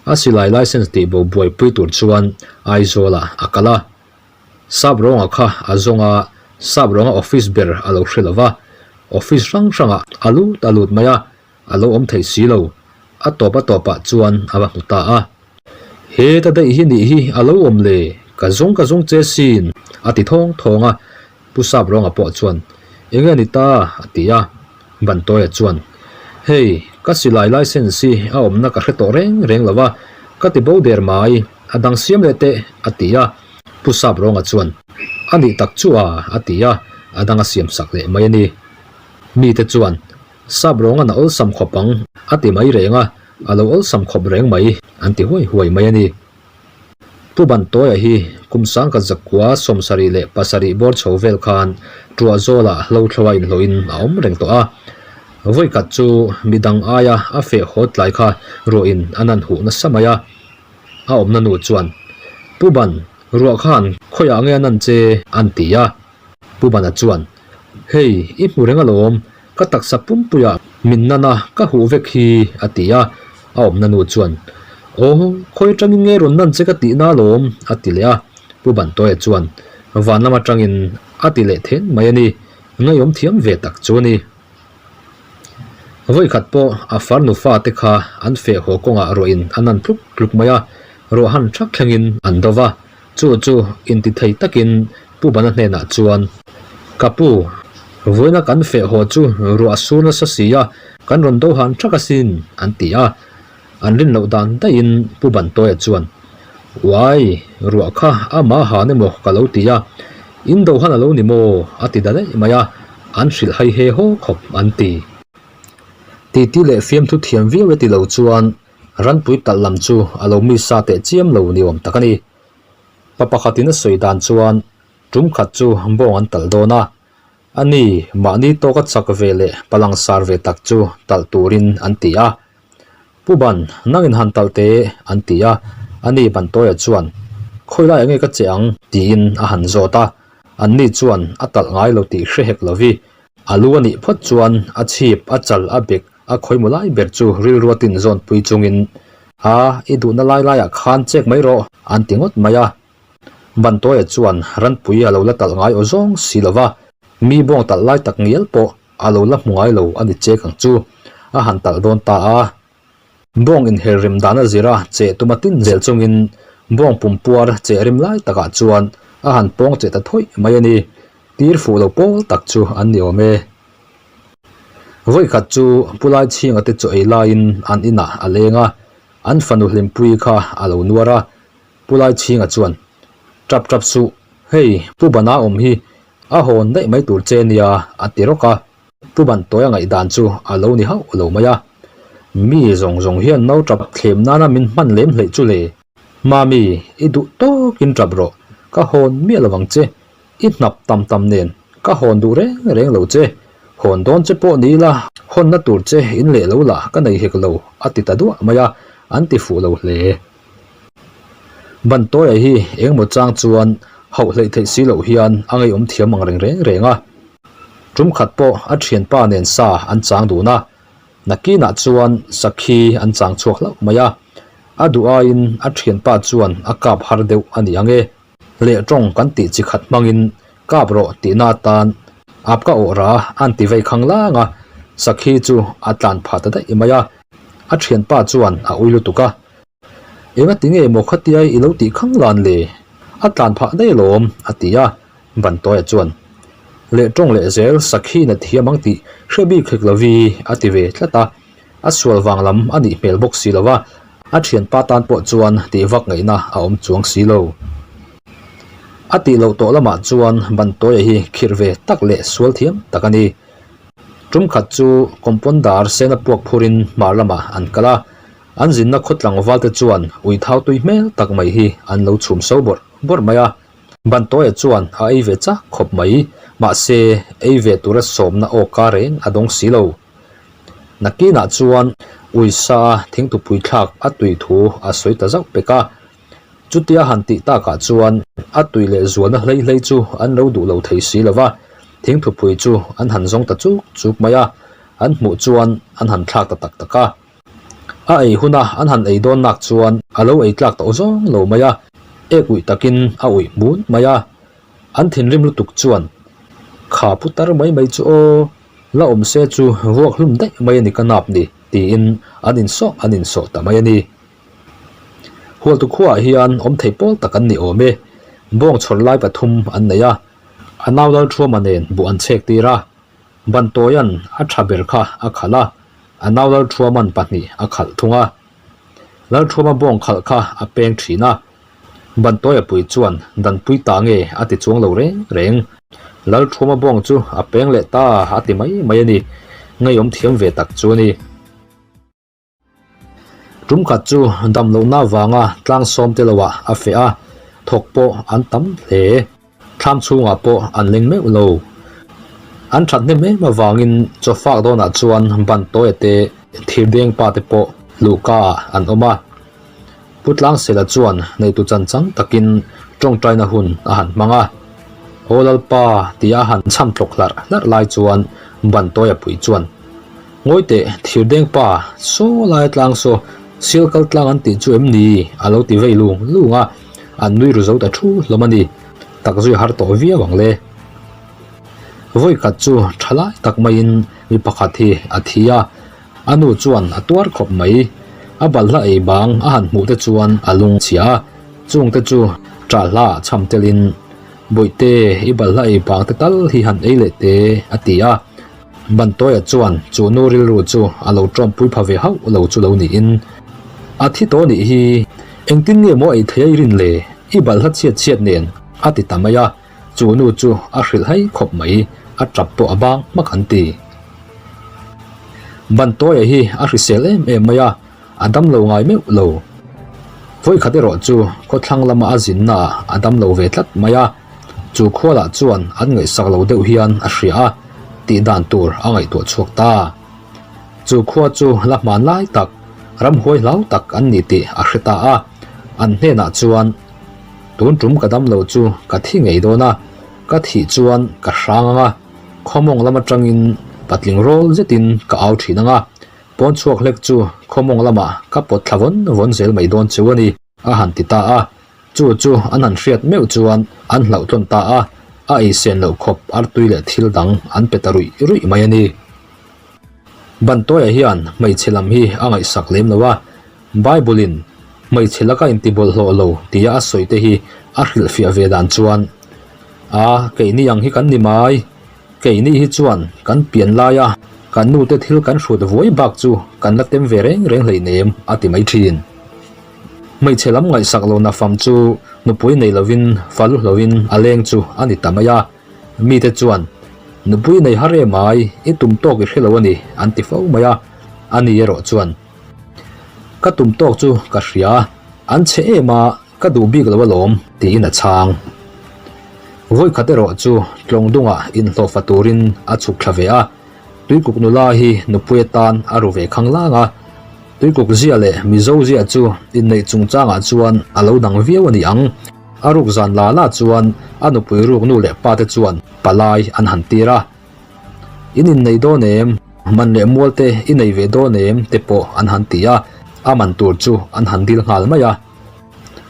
A silai license tih bo buaipui tur chuan Aizawlah a kal a. Sap rawnga kha a zawng a, sap rawnga office ber a lo hre lo va, office hrang hrangah a lut a lut mai a, A lo awm thei si lo. A tawp a tawpah chuan a va hmu ta a. He ta daih hi nih hi a lo awm le, ka zawng ka zawng che sin, a ti thawng thawng a. Pu Sap Rawnga pawh chuan, Enge a ni ta? a ti a. Bantawia chuan, Hei, ka silai license hi a awmna ka hre tawh reng reng lo a, ka ti bo der mai, a dang siam leh teh, a ti a. Pu Sap Rawnga chuan, A nih tak chu a, a ti a, a dang a siam sak leh mai a ni. Mite chuan, Sap rawngan a awlsam khawp ang, a ti mai reng a, a lo awlsam khawp reng mai, an ti huai huai mai a ni. Pu Bantawia hi kum sangkhat zakua 77 bawr chho vel khan Ṭuah zawlah hlo thloa inhlawhin a awm reng tawh a. Vawikhat chu midang aia a feh haw tlai kha ruahin a nan huh nasa mai a. A awmna nu chuan, Pu Ban, ruah khan khawiah nge a nan che? an ti a. Pu Bana chuan, Hei, i hmu reng alawm, ka taksa pumpuiah min nan a, ka huh vek hi, a ti a. A awmna nu chuan, Aw, khawi atangin nge rawn nan che ka tihna alawm, a ti leh a. Pu Bantawia chuan, Van lam atangin a ti leh then mai a ni, ngaihawm thiam ve tak chu a ni. Vawikhat pawh a farnu fate kha an feh haw kawngah ruahin a nan tluk tluk mai a, ruah han thak thlengin an do va. Chu chu intithei takin Pu Bana hnenah chuan, Ka pu, vawiina kan feh haw chu ruah sur nasa si a, kan rawn do han thak asin, an ti a. An rin loh dan daihin Pu Bantawia chuan, Uai, ruah kha amah han emaw ka lo ti a, in do han a lo ni maw? a ti da daih mai a, an hrilh hai he haw khawp an ti. Titi leh fiamthu thiam viau e ti lo chuan Ranpui talh lam chu a lo mi sa teh chiam lo ni awm tak a ni. Pa pakhatin a sawi dan chuan tum khat chu bawng an talh dawn a, a ni mahni tawka chak ve leh palang sar ve tak chu talh turin an ti a. Pu Ban, nangin han talh teh an ti a, a ni Bantawia chuan khawi laiah nge ka che ang tiin a han zawt a, an ni chuan a talh ngai lo tih hre hek lovi a lu a nih phawt chuan a chhip, a chal, a bek A khawimaw lai ber chu rilru a tin zawn pui chungin, A, i duhna lai laiah khan chek mai rawh, an ti ngawt mai a. Bantawia chuan ranpui a lo la talh ngai aw zawng si lo va, mi bawng talh lai tak ngial pawh a lo la hmu ngai lo a ni chek ang chu, a han talh dawn ta a. Bawng inher rem dan a zir a, cheh tuma tin zel chungin bawng pumpuar cheh rim lai takah chuan a han pawng cheh ta thawih mai a ni. Tir fuh lo pawl tak chu an ni awm e. Vawikhat chu Pu Laichhinga te chaw ei laiin an inah a leng a, an fanu Hlimpuii kha a lo nuar a. Pu Laichhinga chuan, Tap tap suh, hei Pu Bana awm hi a hawn daih mai tur che nia a ti rawk a. Pu Bantawia ngaihdan chu a lo ni hauh lo mai a. Mi zawng zawng hian no tap thlem nana min hman lem hleih chu le. Mami, i duh tawkin tap rawh, ka hawn miah lovang che. I hnap tam tam nen ka hawn duh reng reng lo che, hawn dawn che pawh ni ila hawnna tur che in leh lo lah ka nei hek lo a ti ta duah mai a, an ti fuh lo hle. Bantawia hi engemaw chang chuan hauh hleih theih si loh hian a ngeiawm thiam ang reng reng reng a. Tum khat pawh a thianpa nen sa an chang dun a, nakinah chuan sakhi an chang chhuak hlauh mai a, a duh aiin a thianpa chuan a kap har deuh a ni ang e. Leh tawng kan tih chi khat hmangin kap rawh tihna atan ap ka awh ra an ti vei khang lang a, Sakhi chu a tlan phah ta daih mai a, a thianpa chuan a ui lutuk a. Enga ti nge maw khatiai i lo tih khang lan le? A tlan phah daih alawm a ti a, Bantawia chuan leh tawng leh zel Sakhi na thiam ang tih hre bik hek lovi a ti ve tlat a. A sual vang lam a nih hmel bawk si lo va, a thianpa tan pawh chuan tih vak ngaihna a awm chuang si lo. A tih loh tawh lamah chuan Bantawia hi khirh ve tak leh sual thiam tak a ni. Tum khat chu compounder sena puak phurin hmar lamah an kal a, an zinna khaw tlangval te chuan ui thau tui hmel tak mai hi an lo chhum so bawrh bawrh mai a. Bantawia chuan a ei ve chak khawp mai, mahse ei ve tura sawmna awka reng a dawng si lo. Nakinah chuan uisa thingtupui thlak a tui thu a sawi ta zauh pek a. Chutia han tih takah chuan a tui leh zualna hlei hlei chu an lo duh lo thei si lo va, thingthupui chu an han zawng ta chuk chuk mai a, an hmuh chuan an han thlak ta tak tak a. A ei huna an han ei dawn nak chuan a lo ei tlak tawh zawng lo mai a, ek uih takin a uih hmun mai a. An thinrim lutuk chuan, Kha pu tar mai mai chu aw, la awm se chu vuak hlum daih mai a ni ka nap ni, tiin an insawh an insawh ta mai a ni. Hualtu khuaah hian awm thei pawl tak an ni awm e. Bawng chhawr lai pathum an nei a, a nau Lalthuama nen buh an chhek tir a. Bantawia'n a tha ber kha a khalh a, a nau Lalthuama'n pahnih a khalh thung a. Lalthuama bawng khalh kha a peng thin a, Bantawia pui chuan danpui ta nge a ti chuang lo reng reng. Lalthuama bawng chu a peng leh ta a ti mai mai a ni. Ngeiawm thiam ve tak chu a ni. Tum khat chu dam lohna vanga tlang sawm te loah a feh a, thawk pawh an tam hle. Thlam chhungah pawh an leng meuh lo. An that hnem em avangin chaw fak dawnah chuan ban tawia te thirdeng pa te pawh luhka ah an awm a. Pu Tlangsela chuan neitu chan chang takin tawngtaina hun a han hmang a. Aw Lalpa tia a han chham tlawk hlarh hlarh lai chuan ban tawia pui chuan Ngawi teh, thirdeng pa, saw lai tlang saw, sial kal tlang an tih chu em ni? a lo ti vei lung lung a, an nui ru zo ta thu hlawm a ni. Tak zui har tawh viau ang le. Vawi khat chu tha lai tak maiin mi pakhat hi a thi a, a nu chuan a tuar khawp mai. A balhla ei bang a han hmuh te chuan a lung chhia a, chung te chu ṭah hla ah chham telin, Bawihte, i balhla ei bang te tal hi han ei leh te, a ti a. Bantoia chuan chu nu rilru chu a lo tawmpui pha ve hauh lo chu lo niin, A thi tawh nih hi, engtin nge maw ei thei a i rin le, i balhla chhiat chhiat nen, a ti ta mai a, chu nu chu a hrilh hai khawp mai, a tap pawh a bang hmak an ti. Bantoia hi a hrisel em em mai a, A dam lo ngai meuh lo. Vawikhat erawh chu khawthlang lama a zinna ah a dam lo ve tlat mai a, chu khualah chuan an ngaihsak lo deuh hian a hria a, tih dan tur a ngaihtuah chhuak ta. Chu khua chu la hman lai tak, ramhuai hlau tak an ni tih a hre ta a, an hnenah chuan, Tun tum ka dam lo chu ka thi ngei dawn a, ka thih chuan ka hrang ang a, khawmawng lam atangin patling rawl zetin ka au thin ang a, Pawn chhuak hlek chu khawmawng lamah ka pawt thla vawn vawn zel mai dawn chu a ni, a han ti ta a. Chu chu an han hriat meuh chuan an hlauh tlawn ta a, a ei sen loh khawp artui leh thil dang an pe ta ruih ruih mai a ni. Bantoia hian hmeichhe lam hi a ngaihsak lem lo a, Bible-in hmeichhe laka intibawlhhlawh lo tia a sawi te hi a hrilhfiah ve dan chuan, A, keini ang hi kan ni mai. Keini hi chuan kan pian laia kan nute thil kan hrut vuai bak chu kan la tem ve reng reng hleinem a ti mai thin. Hmeichhe lam ngaihsak lo nafam chu nupui nei lovin fa lu hloin a leng chu a ni ta mai a. Mite chuan, Nupui nei har em ai, i tum tawk i hre lo a ni an ti fo mai a. Ani erawh chuan, Ka tum tawk chu ka hria, an chhe em a, Ka duh bik lo alawm, tiin a chhang. Vawikhat erawh chu tlawng dungah inhlawhfa turin a chhuk thla ve a, Tuikuk nula hi nupui atan a ru ve khang lang a. Tuikuk zia leh Mizo zia chu inneih chungchangah chuan a lo dang viau a ni ang. A ruk zan la la chuan a nupui ruk nu leh pa te chuan palai an han tir a. In innei dawn em? Man leh mual te i nei ve dawn em? te pawh an han ti a, a man tur chu an han dil nghal mai a.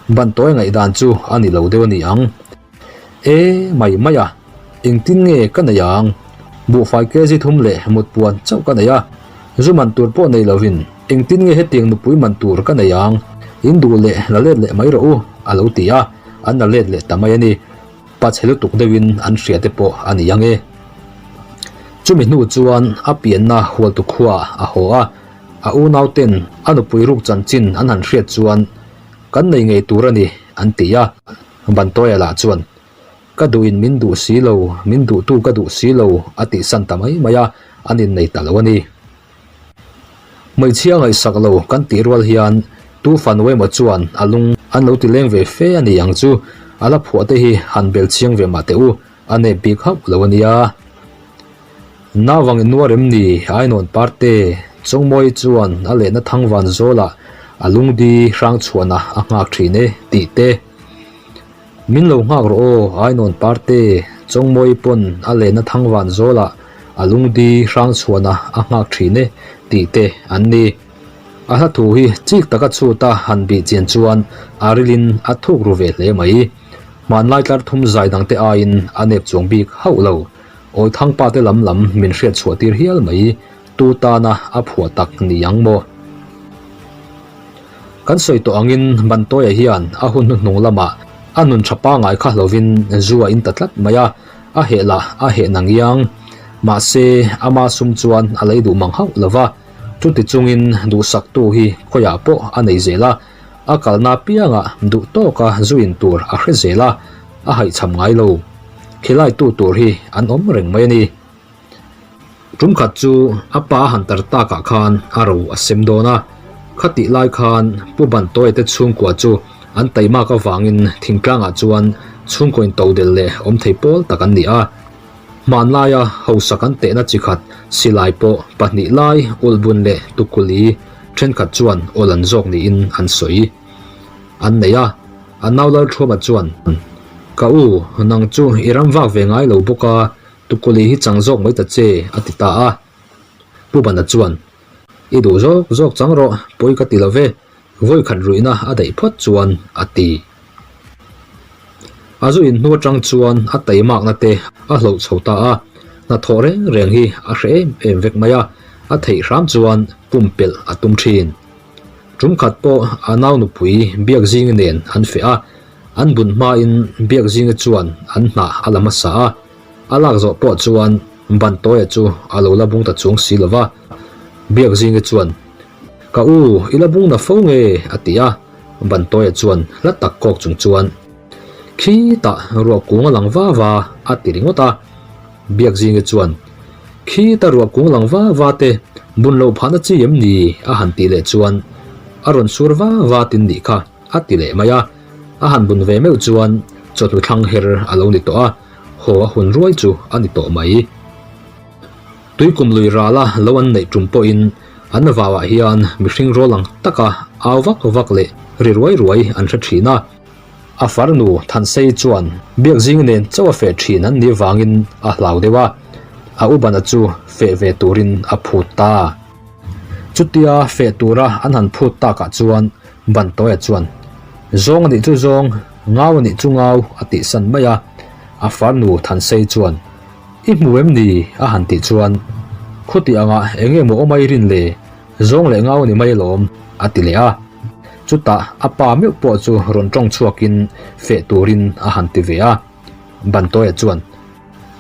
Ban tawi ngaihdan chu a ni lo deuh a ni ang. E, mai mai a, engtin nge ka nei ang? Buhfai kg thum leh mutpuan chauh ka nei a, zu man tur pawh nei lovin engtin nge hetiang nupui man tur ka nei ang? In duh leh la let leh mai rawh u, a lo ti a, an la let leh ta mai a ni. Pa chhe lutuk deuhin an hria te pawh a ni ang e. Chumi hnu chuan a pianna Hualtu khuaah a haw a, A unauten a nupui ruk chanchin an han hriat chuan, Kan nei ngei tur a ni, an ti a. Bantoia lah chuan, Ka duhin min duh si lo, min duhtu ka duh si lo, a tihsan ta mai mai a, an innei ta lo a ni. Hmeichhia ngaihsak lo kan tih rual hian tu fanu emaw chuan a lung an lo ti leng ve fe a ni ang chu, a la phuah te hi han bel chiang ve mah teh u, a nep bik hauh lo a nia. Nauvang in nuar em ni? Ainawn Parte, Chawngmawi chuan a lehna thangvan zawlah A lungdi Hrangchhuana a nghak thin e tih te. Min lo nghak rawh aw, Ainawn Parte, Chawngmawi pawn a lehna Thangvan zawlah a lungdi Hrangchhuana a nghak thin e tih te an ni. A hla thu hi chik taka chhuta han bih chian chuan a rilin a thuk ru ve hle mai. Hmanlai tlar thum zai dangte aiin a nep chuang bik hauh lo. Awithangpa te lam lam min hriat chhuah tir hial mai, tu tana a phuah tak ni ang maw? Kan sawi tawh angin Bantawia hian a hun hnuhnung lamah a nun tha pangai kha hlovin zu a in ta tlat mai a, a heh lah a heh na ngiang. Mahse, ama sum chuan a lei duh mang hauh lo va, chuti chungin duhsaktu hi khawiah pawh a nei zel a, a kalna apiangah duh tawka zu in tur a hre zel a, a haihchham ngai lo. Khilaitu tur hi an awm reng mai a ni. Tum khat chu a pa a han tar takah khan a ro a sem dawn a, khatih lai khan Pu Bantawia te chhungkua chu an taimak avangin thingtlangah chuan chhungkaw intodel leh awm thei pawl tak an ni a. Hmanlaia hausak an tehna chi khat silai pawh pahnih lai ulhbun leh tukuli thenkhat chuan awl an zawk niin an sawi an nei a. A nau Lalthuama chuan, Ka u, nang chu i ram vak ve ngai lo bawk a, Tukuli hi chang zawk mai ta che, a ti ta a. Pu Bana chuan, I duh zawk zawk chang rawh, pawi ka ti lo ve, vawi khat ruihna a daih phawt chuan, a ti. A zu inhnu atang chuan a taimakna te a hloh chho ta a, hnathawh reng reng hi a hre em em vek mai a, a theih hram chuan pumpelh a tum thin. Tum khat pawh a nau nupui Biakzingi nen an feh a, an bun hmain Biakzingi chuan an hnah a la hmasa a, a lak zawh pawh chuan Bantawia chu a lo la bung ta chuang si lo va. Biakzingi chuan, Ka u, i la bung na fo nge? a ti a, Bantawia chuan hla tak kawk chung chuan, Khitah ruah kung a lang va va, a ti ringawt a. Biakzingi chuan, Khita ruah kung lang va va te, bun loh phahna chi em ni? a han tih leh chuan, A rawn sur va va tin nih kha, a ti leh mai a. A han bun ve meuh chuan chawhnu thlang her a lo ni tawh a, haw a hun ruai chu a ni tawh mai. Tuikum lui rala lo an neih tum pawhin an vauah hian mihring rawl ang taka au vak vak leh ri ruai ruai an hre thin a. A farnu Thansei chuan Biakzing nen chauh a feh thin an nih vangin a hlau deuh a, a ubana chu feh ve turin a phut ta. Chutia feh tura an han phut takah chuan Bantawia chuan, Zawng a nih chu zawng, ngau a nih chu ngau a tihsan mai a. A farnu Thansei chuan, I hmu em ni? a han tih chuan, Khuti angah eng nge maw awm ai rin le? Zawng leh ngau a ni mai alawm, a ti leh a. Chutah a pa meuh pawh chu rawn tawng chhuakin feh turin a han ti ve a. Bantawia chuan,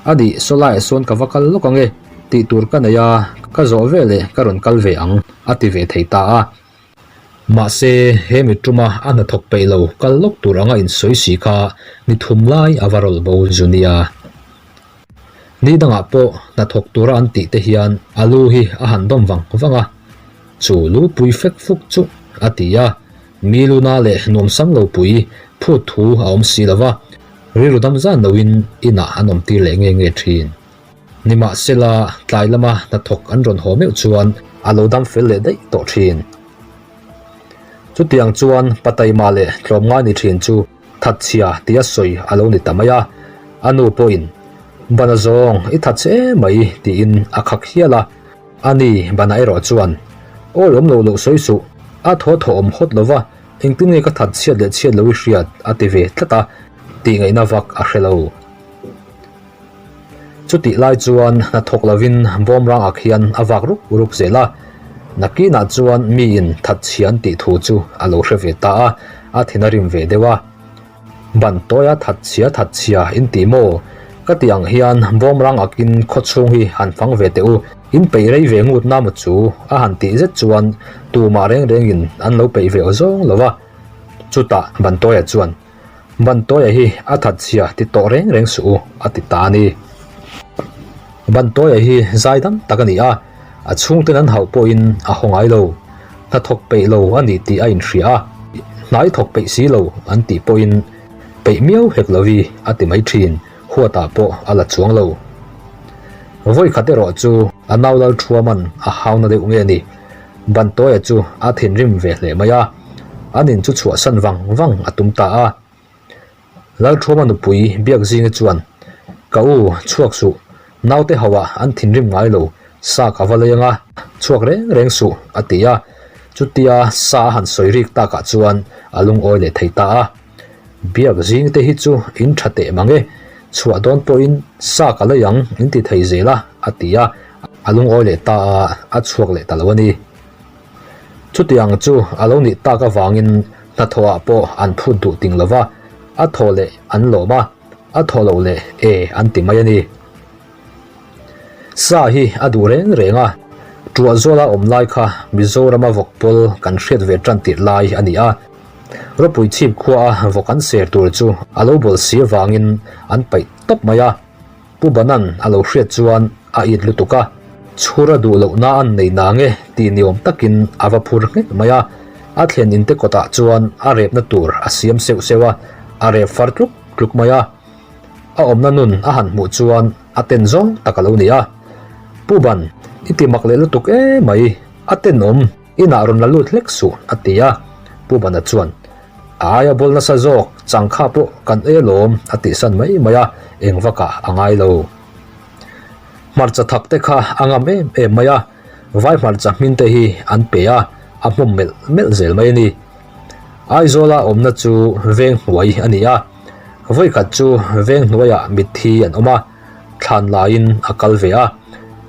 A nih, sawlaiah sawn ka va kal lawk ang e, tih tur ka nei a, ka zawh veleh ka rawn kal ve ang, a ti ve thei ta a. Mahse, he mi tuma a hnathawk peih lo kal lawk tur anga insawi si kha ni thum lai a va rawlh bo zu nia. Ni dangah pawh hnathawk tura an tih te hian a lu hi a han dawm vang vang a, chu lu pui fek fuk chu a ti a, mi luna leh nuamsam lo pui phut thu a awm si lo va, rilru dam zan loin inah an awm tir leh nge nge thin. Nimahsela, tlai lama hnathawk an rawn haw meuh chuan a lo dam fel leh daih tawh thin. Chutiang chuan Pataima leh tlawmngai ni thin chu thatchhia tia sawi a lo ni ta mai a, a nu pawhin, Bana zawng, i thatchhe em mai tiin a khak hial a. Ani, Bana erawh chuan, Awi awm lo loh sawi suh, a thaw thaw awm hawt lo va, engtin nge ka thatchhiat leh chhiat lo i hriat a ti ve tlat a, tih ngaihna vak a hre lo. Chutih lai chuan hnathawk lovin bawmrang ak hian a vak rup rup zel a, nakinah chuan miin thatchhian tih thu chu a lo hre ve ta a, a thin a rim ve deuh a. Ban tawia thatchhia thatchhia in ti maw? Ka tih ang hian bawmrang akin khawchhung hi han fang ve teh u, in peih rei ve ngut na maw chu? a han tih zet chuan tumah reng rengin an lo peih ve aw zawng lo a. Chutah Bantawia chuan. Bantawia hi a thatchhia ti tawh reng reng suh u, a ti ta a ni. Bantawia hi zaidam tak a ni a, a chhungten an hauh pawhin a haw ngai lo. Hnathawk peih lo a ni tih a inhria a, hnai thawk peih si lo an tih pawhin peih miau hek lo hi a ti mai thin, huatah pawh a la chuang lo. Vawikhat erawh chu a nau Lalthuaman a hauna deuh nge ni. Bantawia chu a thinrim ve hle mai a, an in chu chhuahsan vang vang a tum ta a. Lalthuama nupui Biakzingi chuan, Ka u, chhuak suh, naute hauah an thinrim ngai lo, sa ka va lei anga, chhuak reng reng suh, a ti a. Chutia sa a han sawi rik takah chuan a lungawi leh thei ta a. Biakzing te hi chu in tha teh mang e, chhuah dawn pawhin sa ka lei ang in ti thei zel a, a ti a, a lungawi leh ta a, a chhuak leh ta lo a ni. Chutiang chu a lo nih tak avangin hnathawhah pawh an phut duh ting lo va, a thaw leh an lawm a, a thaw loh leh e an ti mai a ni. Sa hi a duh reng reng a, Tuahzawla awm lai kha Mizorama vawk pawl kan hriat ve tan tirh lai a ni a. Ropui chhip khua a vawk an ser tur chu a lo bawl si avangin an paih tawp mai a. Pu Banan a lo hriat chuan a it lutuk a, chhur a duh lohna an nei nang e tih ni awm takin a va phur nghek mai a. A thlen inte kawtah chuan a repna tur a siam seuh seuh a, a rep far tluk tluk mai a. A awmna nun a han hmuh chuan a ten zawng tak a lo ni a. Pu Ban, i ti mak leh lutuk e mai, a tenawm, inah rawn la lut hlek suh, a ti a. Pu Bana chuan, A aia bawl nasa zawk, changkha pawh kan ei alawm, a tihsan mai mai a, eng vakah a ngai lo. Hmarcha thak te kha a ngam em em mai a, vai hmarcha hmin te hi an pe a, a hmawm melh melh zel mai a ni. Aizawla awmna chu veng hnuai a ni a, vawikhat chu veng hnuaiah mitthi an awm a, thlan laiin a kal ve a,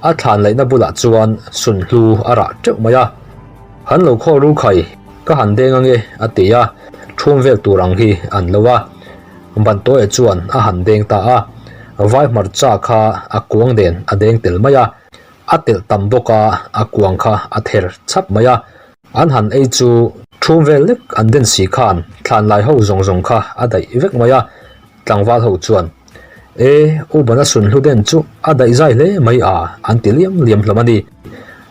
a thlan laihna bulah chuan sunhlu a rah teuh mai a. Han lo khaw ru khai, ka han deng ange a ti a, thum vel tur ang hi an lo a. Bantawia chuan a han deng ta a, vai hmarcha kha a kuang nen a deng tel mai a, a telh tam bawk a, a kuang kha a ther chhap mai a. An han ei chu thum vel lek an den si khan thlan lai ho zawng zawng kha a daih vek mai a, tlangval ho chuan, E, U Bana sunhlu den chu a daih zai hle mai a, an ti liam liam hlawm a ni.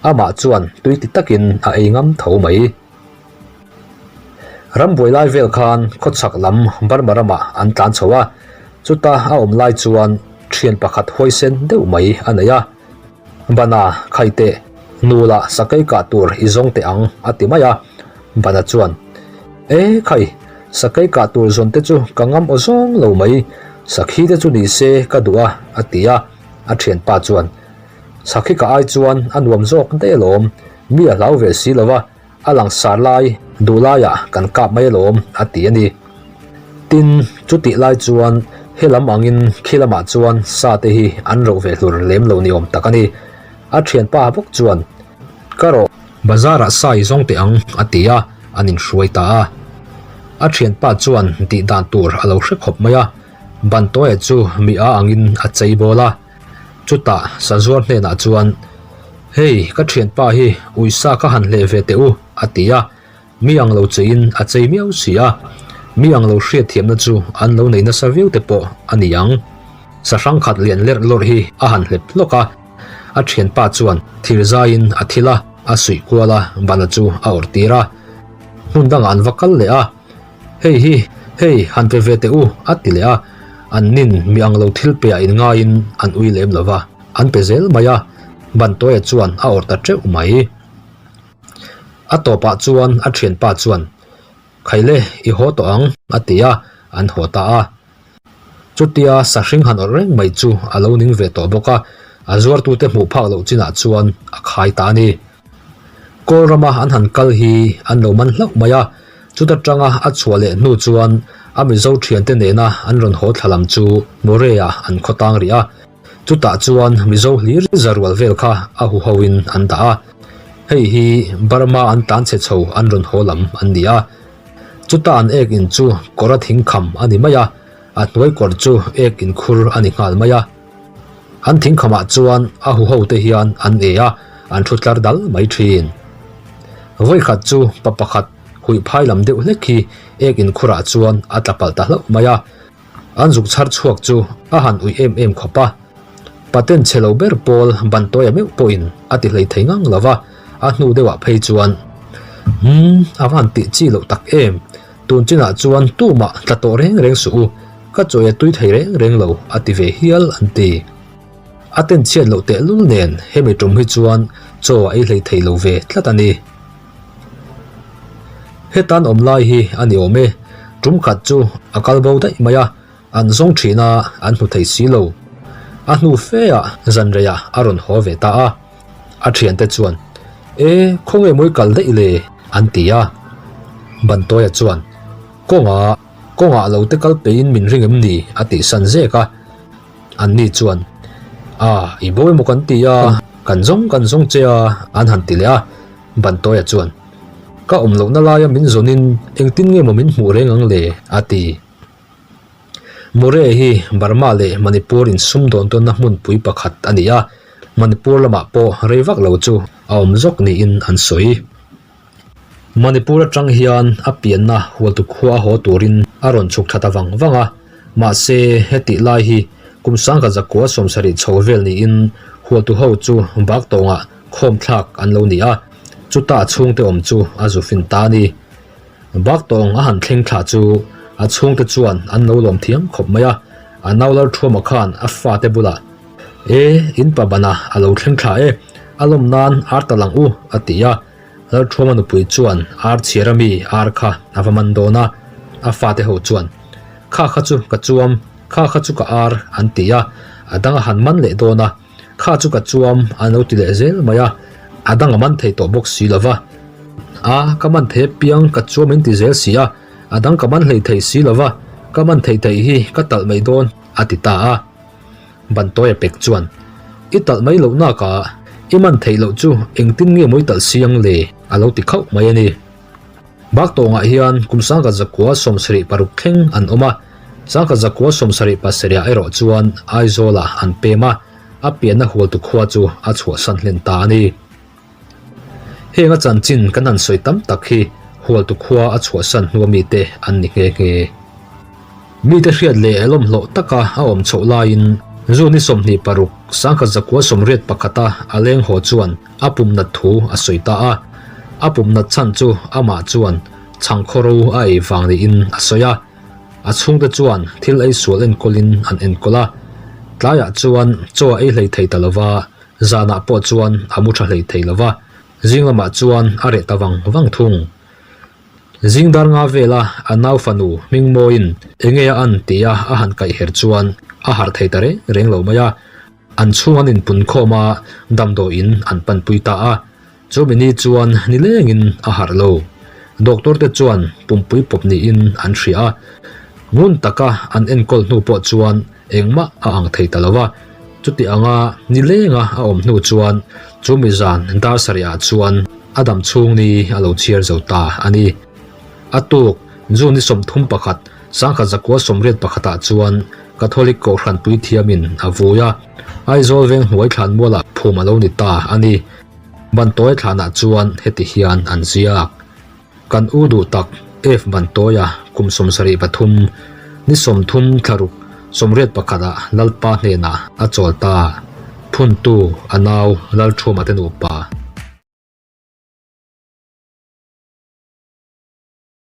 Amah chuan tui ti takin a ei ngam tho mai. Rambuai lai vel khan khawchhak lam Burma ramah an tlan chho a, chuta a awm lai chuan thian pakhat huaisen deuh mai a nei a. Bana, khai teh, nu lah sakei kah tur i zawng teh ang, a ti mai a. Bana chuan, E, khai, sakei kah tur zawn te chu ka ngam aw zawng lo mai, sakhi te chu ni se ka duh a, a ti a. A thianpa chuan, Sakhi kah ai chuan a nuam zawk daih alawm, mi a hlau ve si lo va, A langsar lai duh laiah kan kap mai alawm a ti a ni. Tin, chutih lai chuan he lam angin khi lamah chuan sa te hi an roh ve hlur lem lo ni awm tak a ni. A thianpa bawk chuan, Ka rawh. Bazarah sa i zawng teh ang a ti a, an inhruai ta a. A thianpa chuan tih dan tur a lo hre khawp mai a, Bantawia chu mi a angin a chei bawl a. Chutah Sazuar hnenah chuan, Hei, ka thianpa hi uisa ka han hleh ve teh u, a ti a. Mi ang lo cheiin a chei miau si a, mi ang lo hriatthiamna chu an lo nei nasa viau te pawh a ni ang. Sahrang khat lian lerh lawrh hi a han hlep hlawk a, a thianpa chuan thir zaiin a thil a, a suih kual a, bana chu a awrh tir a. Hmun dangah an va kal leh a. Hei hi, hei, han pe ve teh u, a ti leh a. An nin mi ang lo thil pe ah inngaiin an ui lem lo va, an pe zel mai a. Bantawia chuan a awrh ta teuh mai. A tawpah chuan a thianpa chuan, Khaile, i haw tawh ang, a ti a, an haw ta a. Chutia sahring han awrh reng mai chu a lo ning ve tawh bawk a, a zuartute hmuh phak loh chinah chuan a khai ta a ni. Kawl rama an han kal hi an lo man hlauh mai a, chuta tanga a chhuah leh hnu chuan a Mizo thiante nena an rawn haw thla lam chu Murray-ah an khaw tang rih a, chutah chuan Mizo hlir zarual vel kha a huhoin an dah a, hei hi Burma an tlanchhe chho an rawn haw lam an ni a. Chuta an ek in chu kawra thing kham a ni mai a, a hnuai kawr chu ek in khur a ni nghal mai a. An thing khamah chuan a huho te hian an e a, an thu tlar dal mai thin. Vawikhat chu pa pakhat huih phai lam deuh hlek hi ek in khurah chuan a tla palh ta hlauh mai a. An zuk chhar chhuak chu a han uih em em khawp a. Paten chhe lo ber pawl Bantawia meuh pawhin a ti hlei thei ngang lo va, a hnu deuhah phei chuan, Umm, a van tih chi loh tak em? Tun chinah chuan tumah tla tawh reng reng suh u, ka chawi a tui thei reng reng lo, a ti ve hial an ti. A ten chhiat loh tehlul nen hemi tum hi chuan chaw a ei hlei thei lo ve tlat a ni. Heta an awm lai hi a ni awm e, tum khat chu a kal bo daih mai a, an zawng thin a, an hmu thei si lo. A hnu fe ah zan reiah a rawn haw ve ta a, a thiante chuan, E, khawnge mawi kal daih le? an ti a. Bantawia chuan, Kawngah, kawngah lo te kal peiin min ring em ni? a tih san zek a. Anni chuan, A, i bo emaw kan ti a, kan zawng kan zawng che a, an han ti leh a. Bantawia chuan, Ka awm lohna laia min zawnin engtin nge maw min hmuh reng ang le? a ti. Murray hi Burma leh Manipur insumdawn tawnna hmunpui pakhat a ni a, Manipur lamah pawh rei vak lo chu a awm zawk niin an sawi. Manipur atang hian a pianna Hualtu khua haw turin a rawn chhuk tha ta vang vang a, mahse hetih lai hi kum sangkhat zakua sawmsarih chho vel niin Hualtu ho chu bak tawngah khawm thlak an lo ni a, chuta a chhungte awm chu a zu fin ta a ni. Bak tawng a han thleng thla chu a chhungte chuan an lo lawm thiam khawp mai a, a nau Lalthuama khan a fate bulah E, in pa bana a lo thleng thla e, a lawm nan ar ta lang u, a ti a. Lalthuama nupui chuan ar chhiar a mi ar kha a va man dawn a, a fate ho chuan, Kha kha chu ka chuam, kha kha chu ka ar, an ti a, a dang a han man leh dawn a, kha chu ka chuam, an lo ti leh zel mai a, a dang a man thei tawh bawk si lo va. A, ka man thei apiang ka chuam in ti zel si a, a dang ka man hlei thei si lo va, ka man thei thei hi ka talh mai dawn, a ti ta a. Bantawia pek chuan, I talh mai loh nakah i man theih loh chu engtin nge mawi talh si ang le? a lo ti khauh mai a ni. Bak tawngah hian kum sangkhat zakua 76 thleng an awm a, sangkhat zakua 77 erawh chuan Aizawlah an pem a, a pianna hualtu khua chu a chhuahsan hlen ta a ni. Heng a chanchin kan han sawi tam tak hi Hualtu khua a chhuahsan hnua mite an ni nghe nghe. Mite hriat leh lawmhlawh taka a awm chhoh laiin June ni 26, 1981 a a leng haw chuan a pum nat thu a sawi ta a. A pum nat chhan chu amah chuan chhangkhaw ro a ei vang niin a sawi a. A chhungte chuan thil ei sual enkawlin an enkawl a. Tlaiah chuan chaw a ei hlei thei ta lova, Zanah pawh chuan a mu tha hlei thei lo va, zing lamah chuan a reh ta vang vang thung. Zing dar nga vela a nau fanu hming mawiin enge a an tia a han kaih her chuan a harh thei ta reng reng lo mai a, an chhung an inpun khawm a, damdawiin an panpui ta a. Chumi ni chuan nilengin a harh lo. Doctor te chuan pumpui pawp niin an hria a, ngun taka an enkawl hnu pawh chuan engmah a ang thei ta lo va. Chuti anga nilenga a awm hnu chuan chumi zan dar sarihah chuan a dam chhung ni a lo chhiar zo ta a ni. A tuk June ni 31, 1981 ah chuan Catholic Kohhran Puithiamin a vui a, Aizawl veng hnuai thlanmualah phum a lo ni ta a ni. Bantawi thlanah chuan heti hian an ziak. Kan u duh tak F Bantawia kum 73, ni 30 thlaruk 81 ah Lalpa hnenah a chawl ta. Phuntu a nau Lalṭhuama te nupa.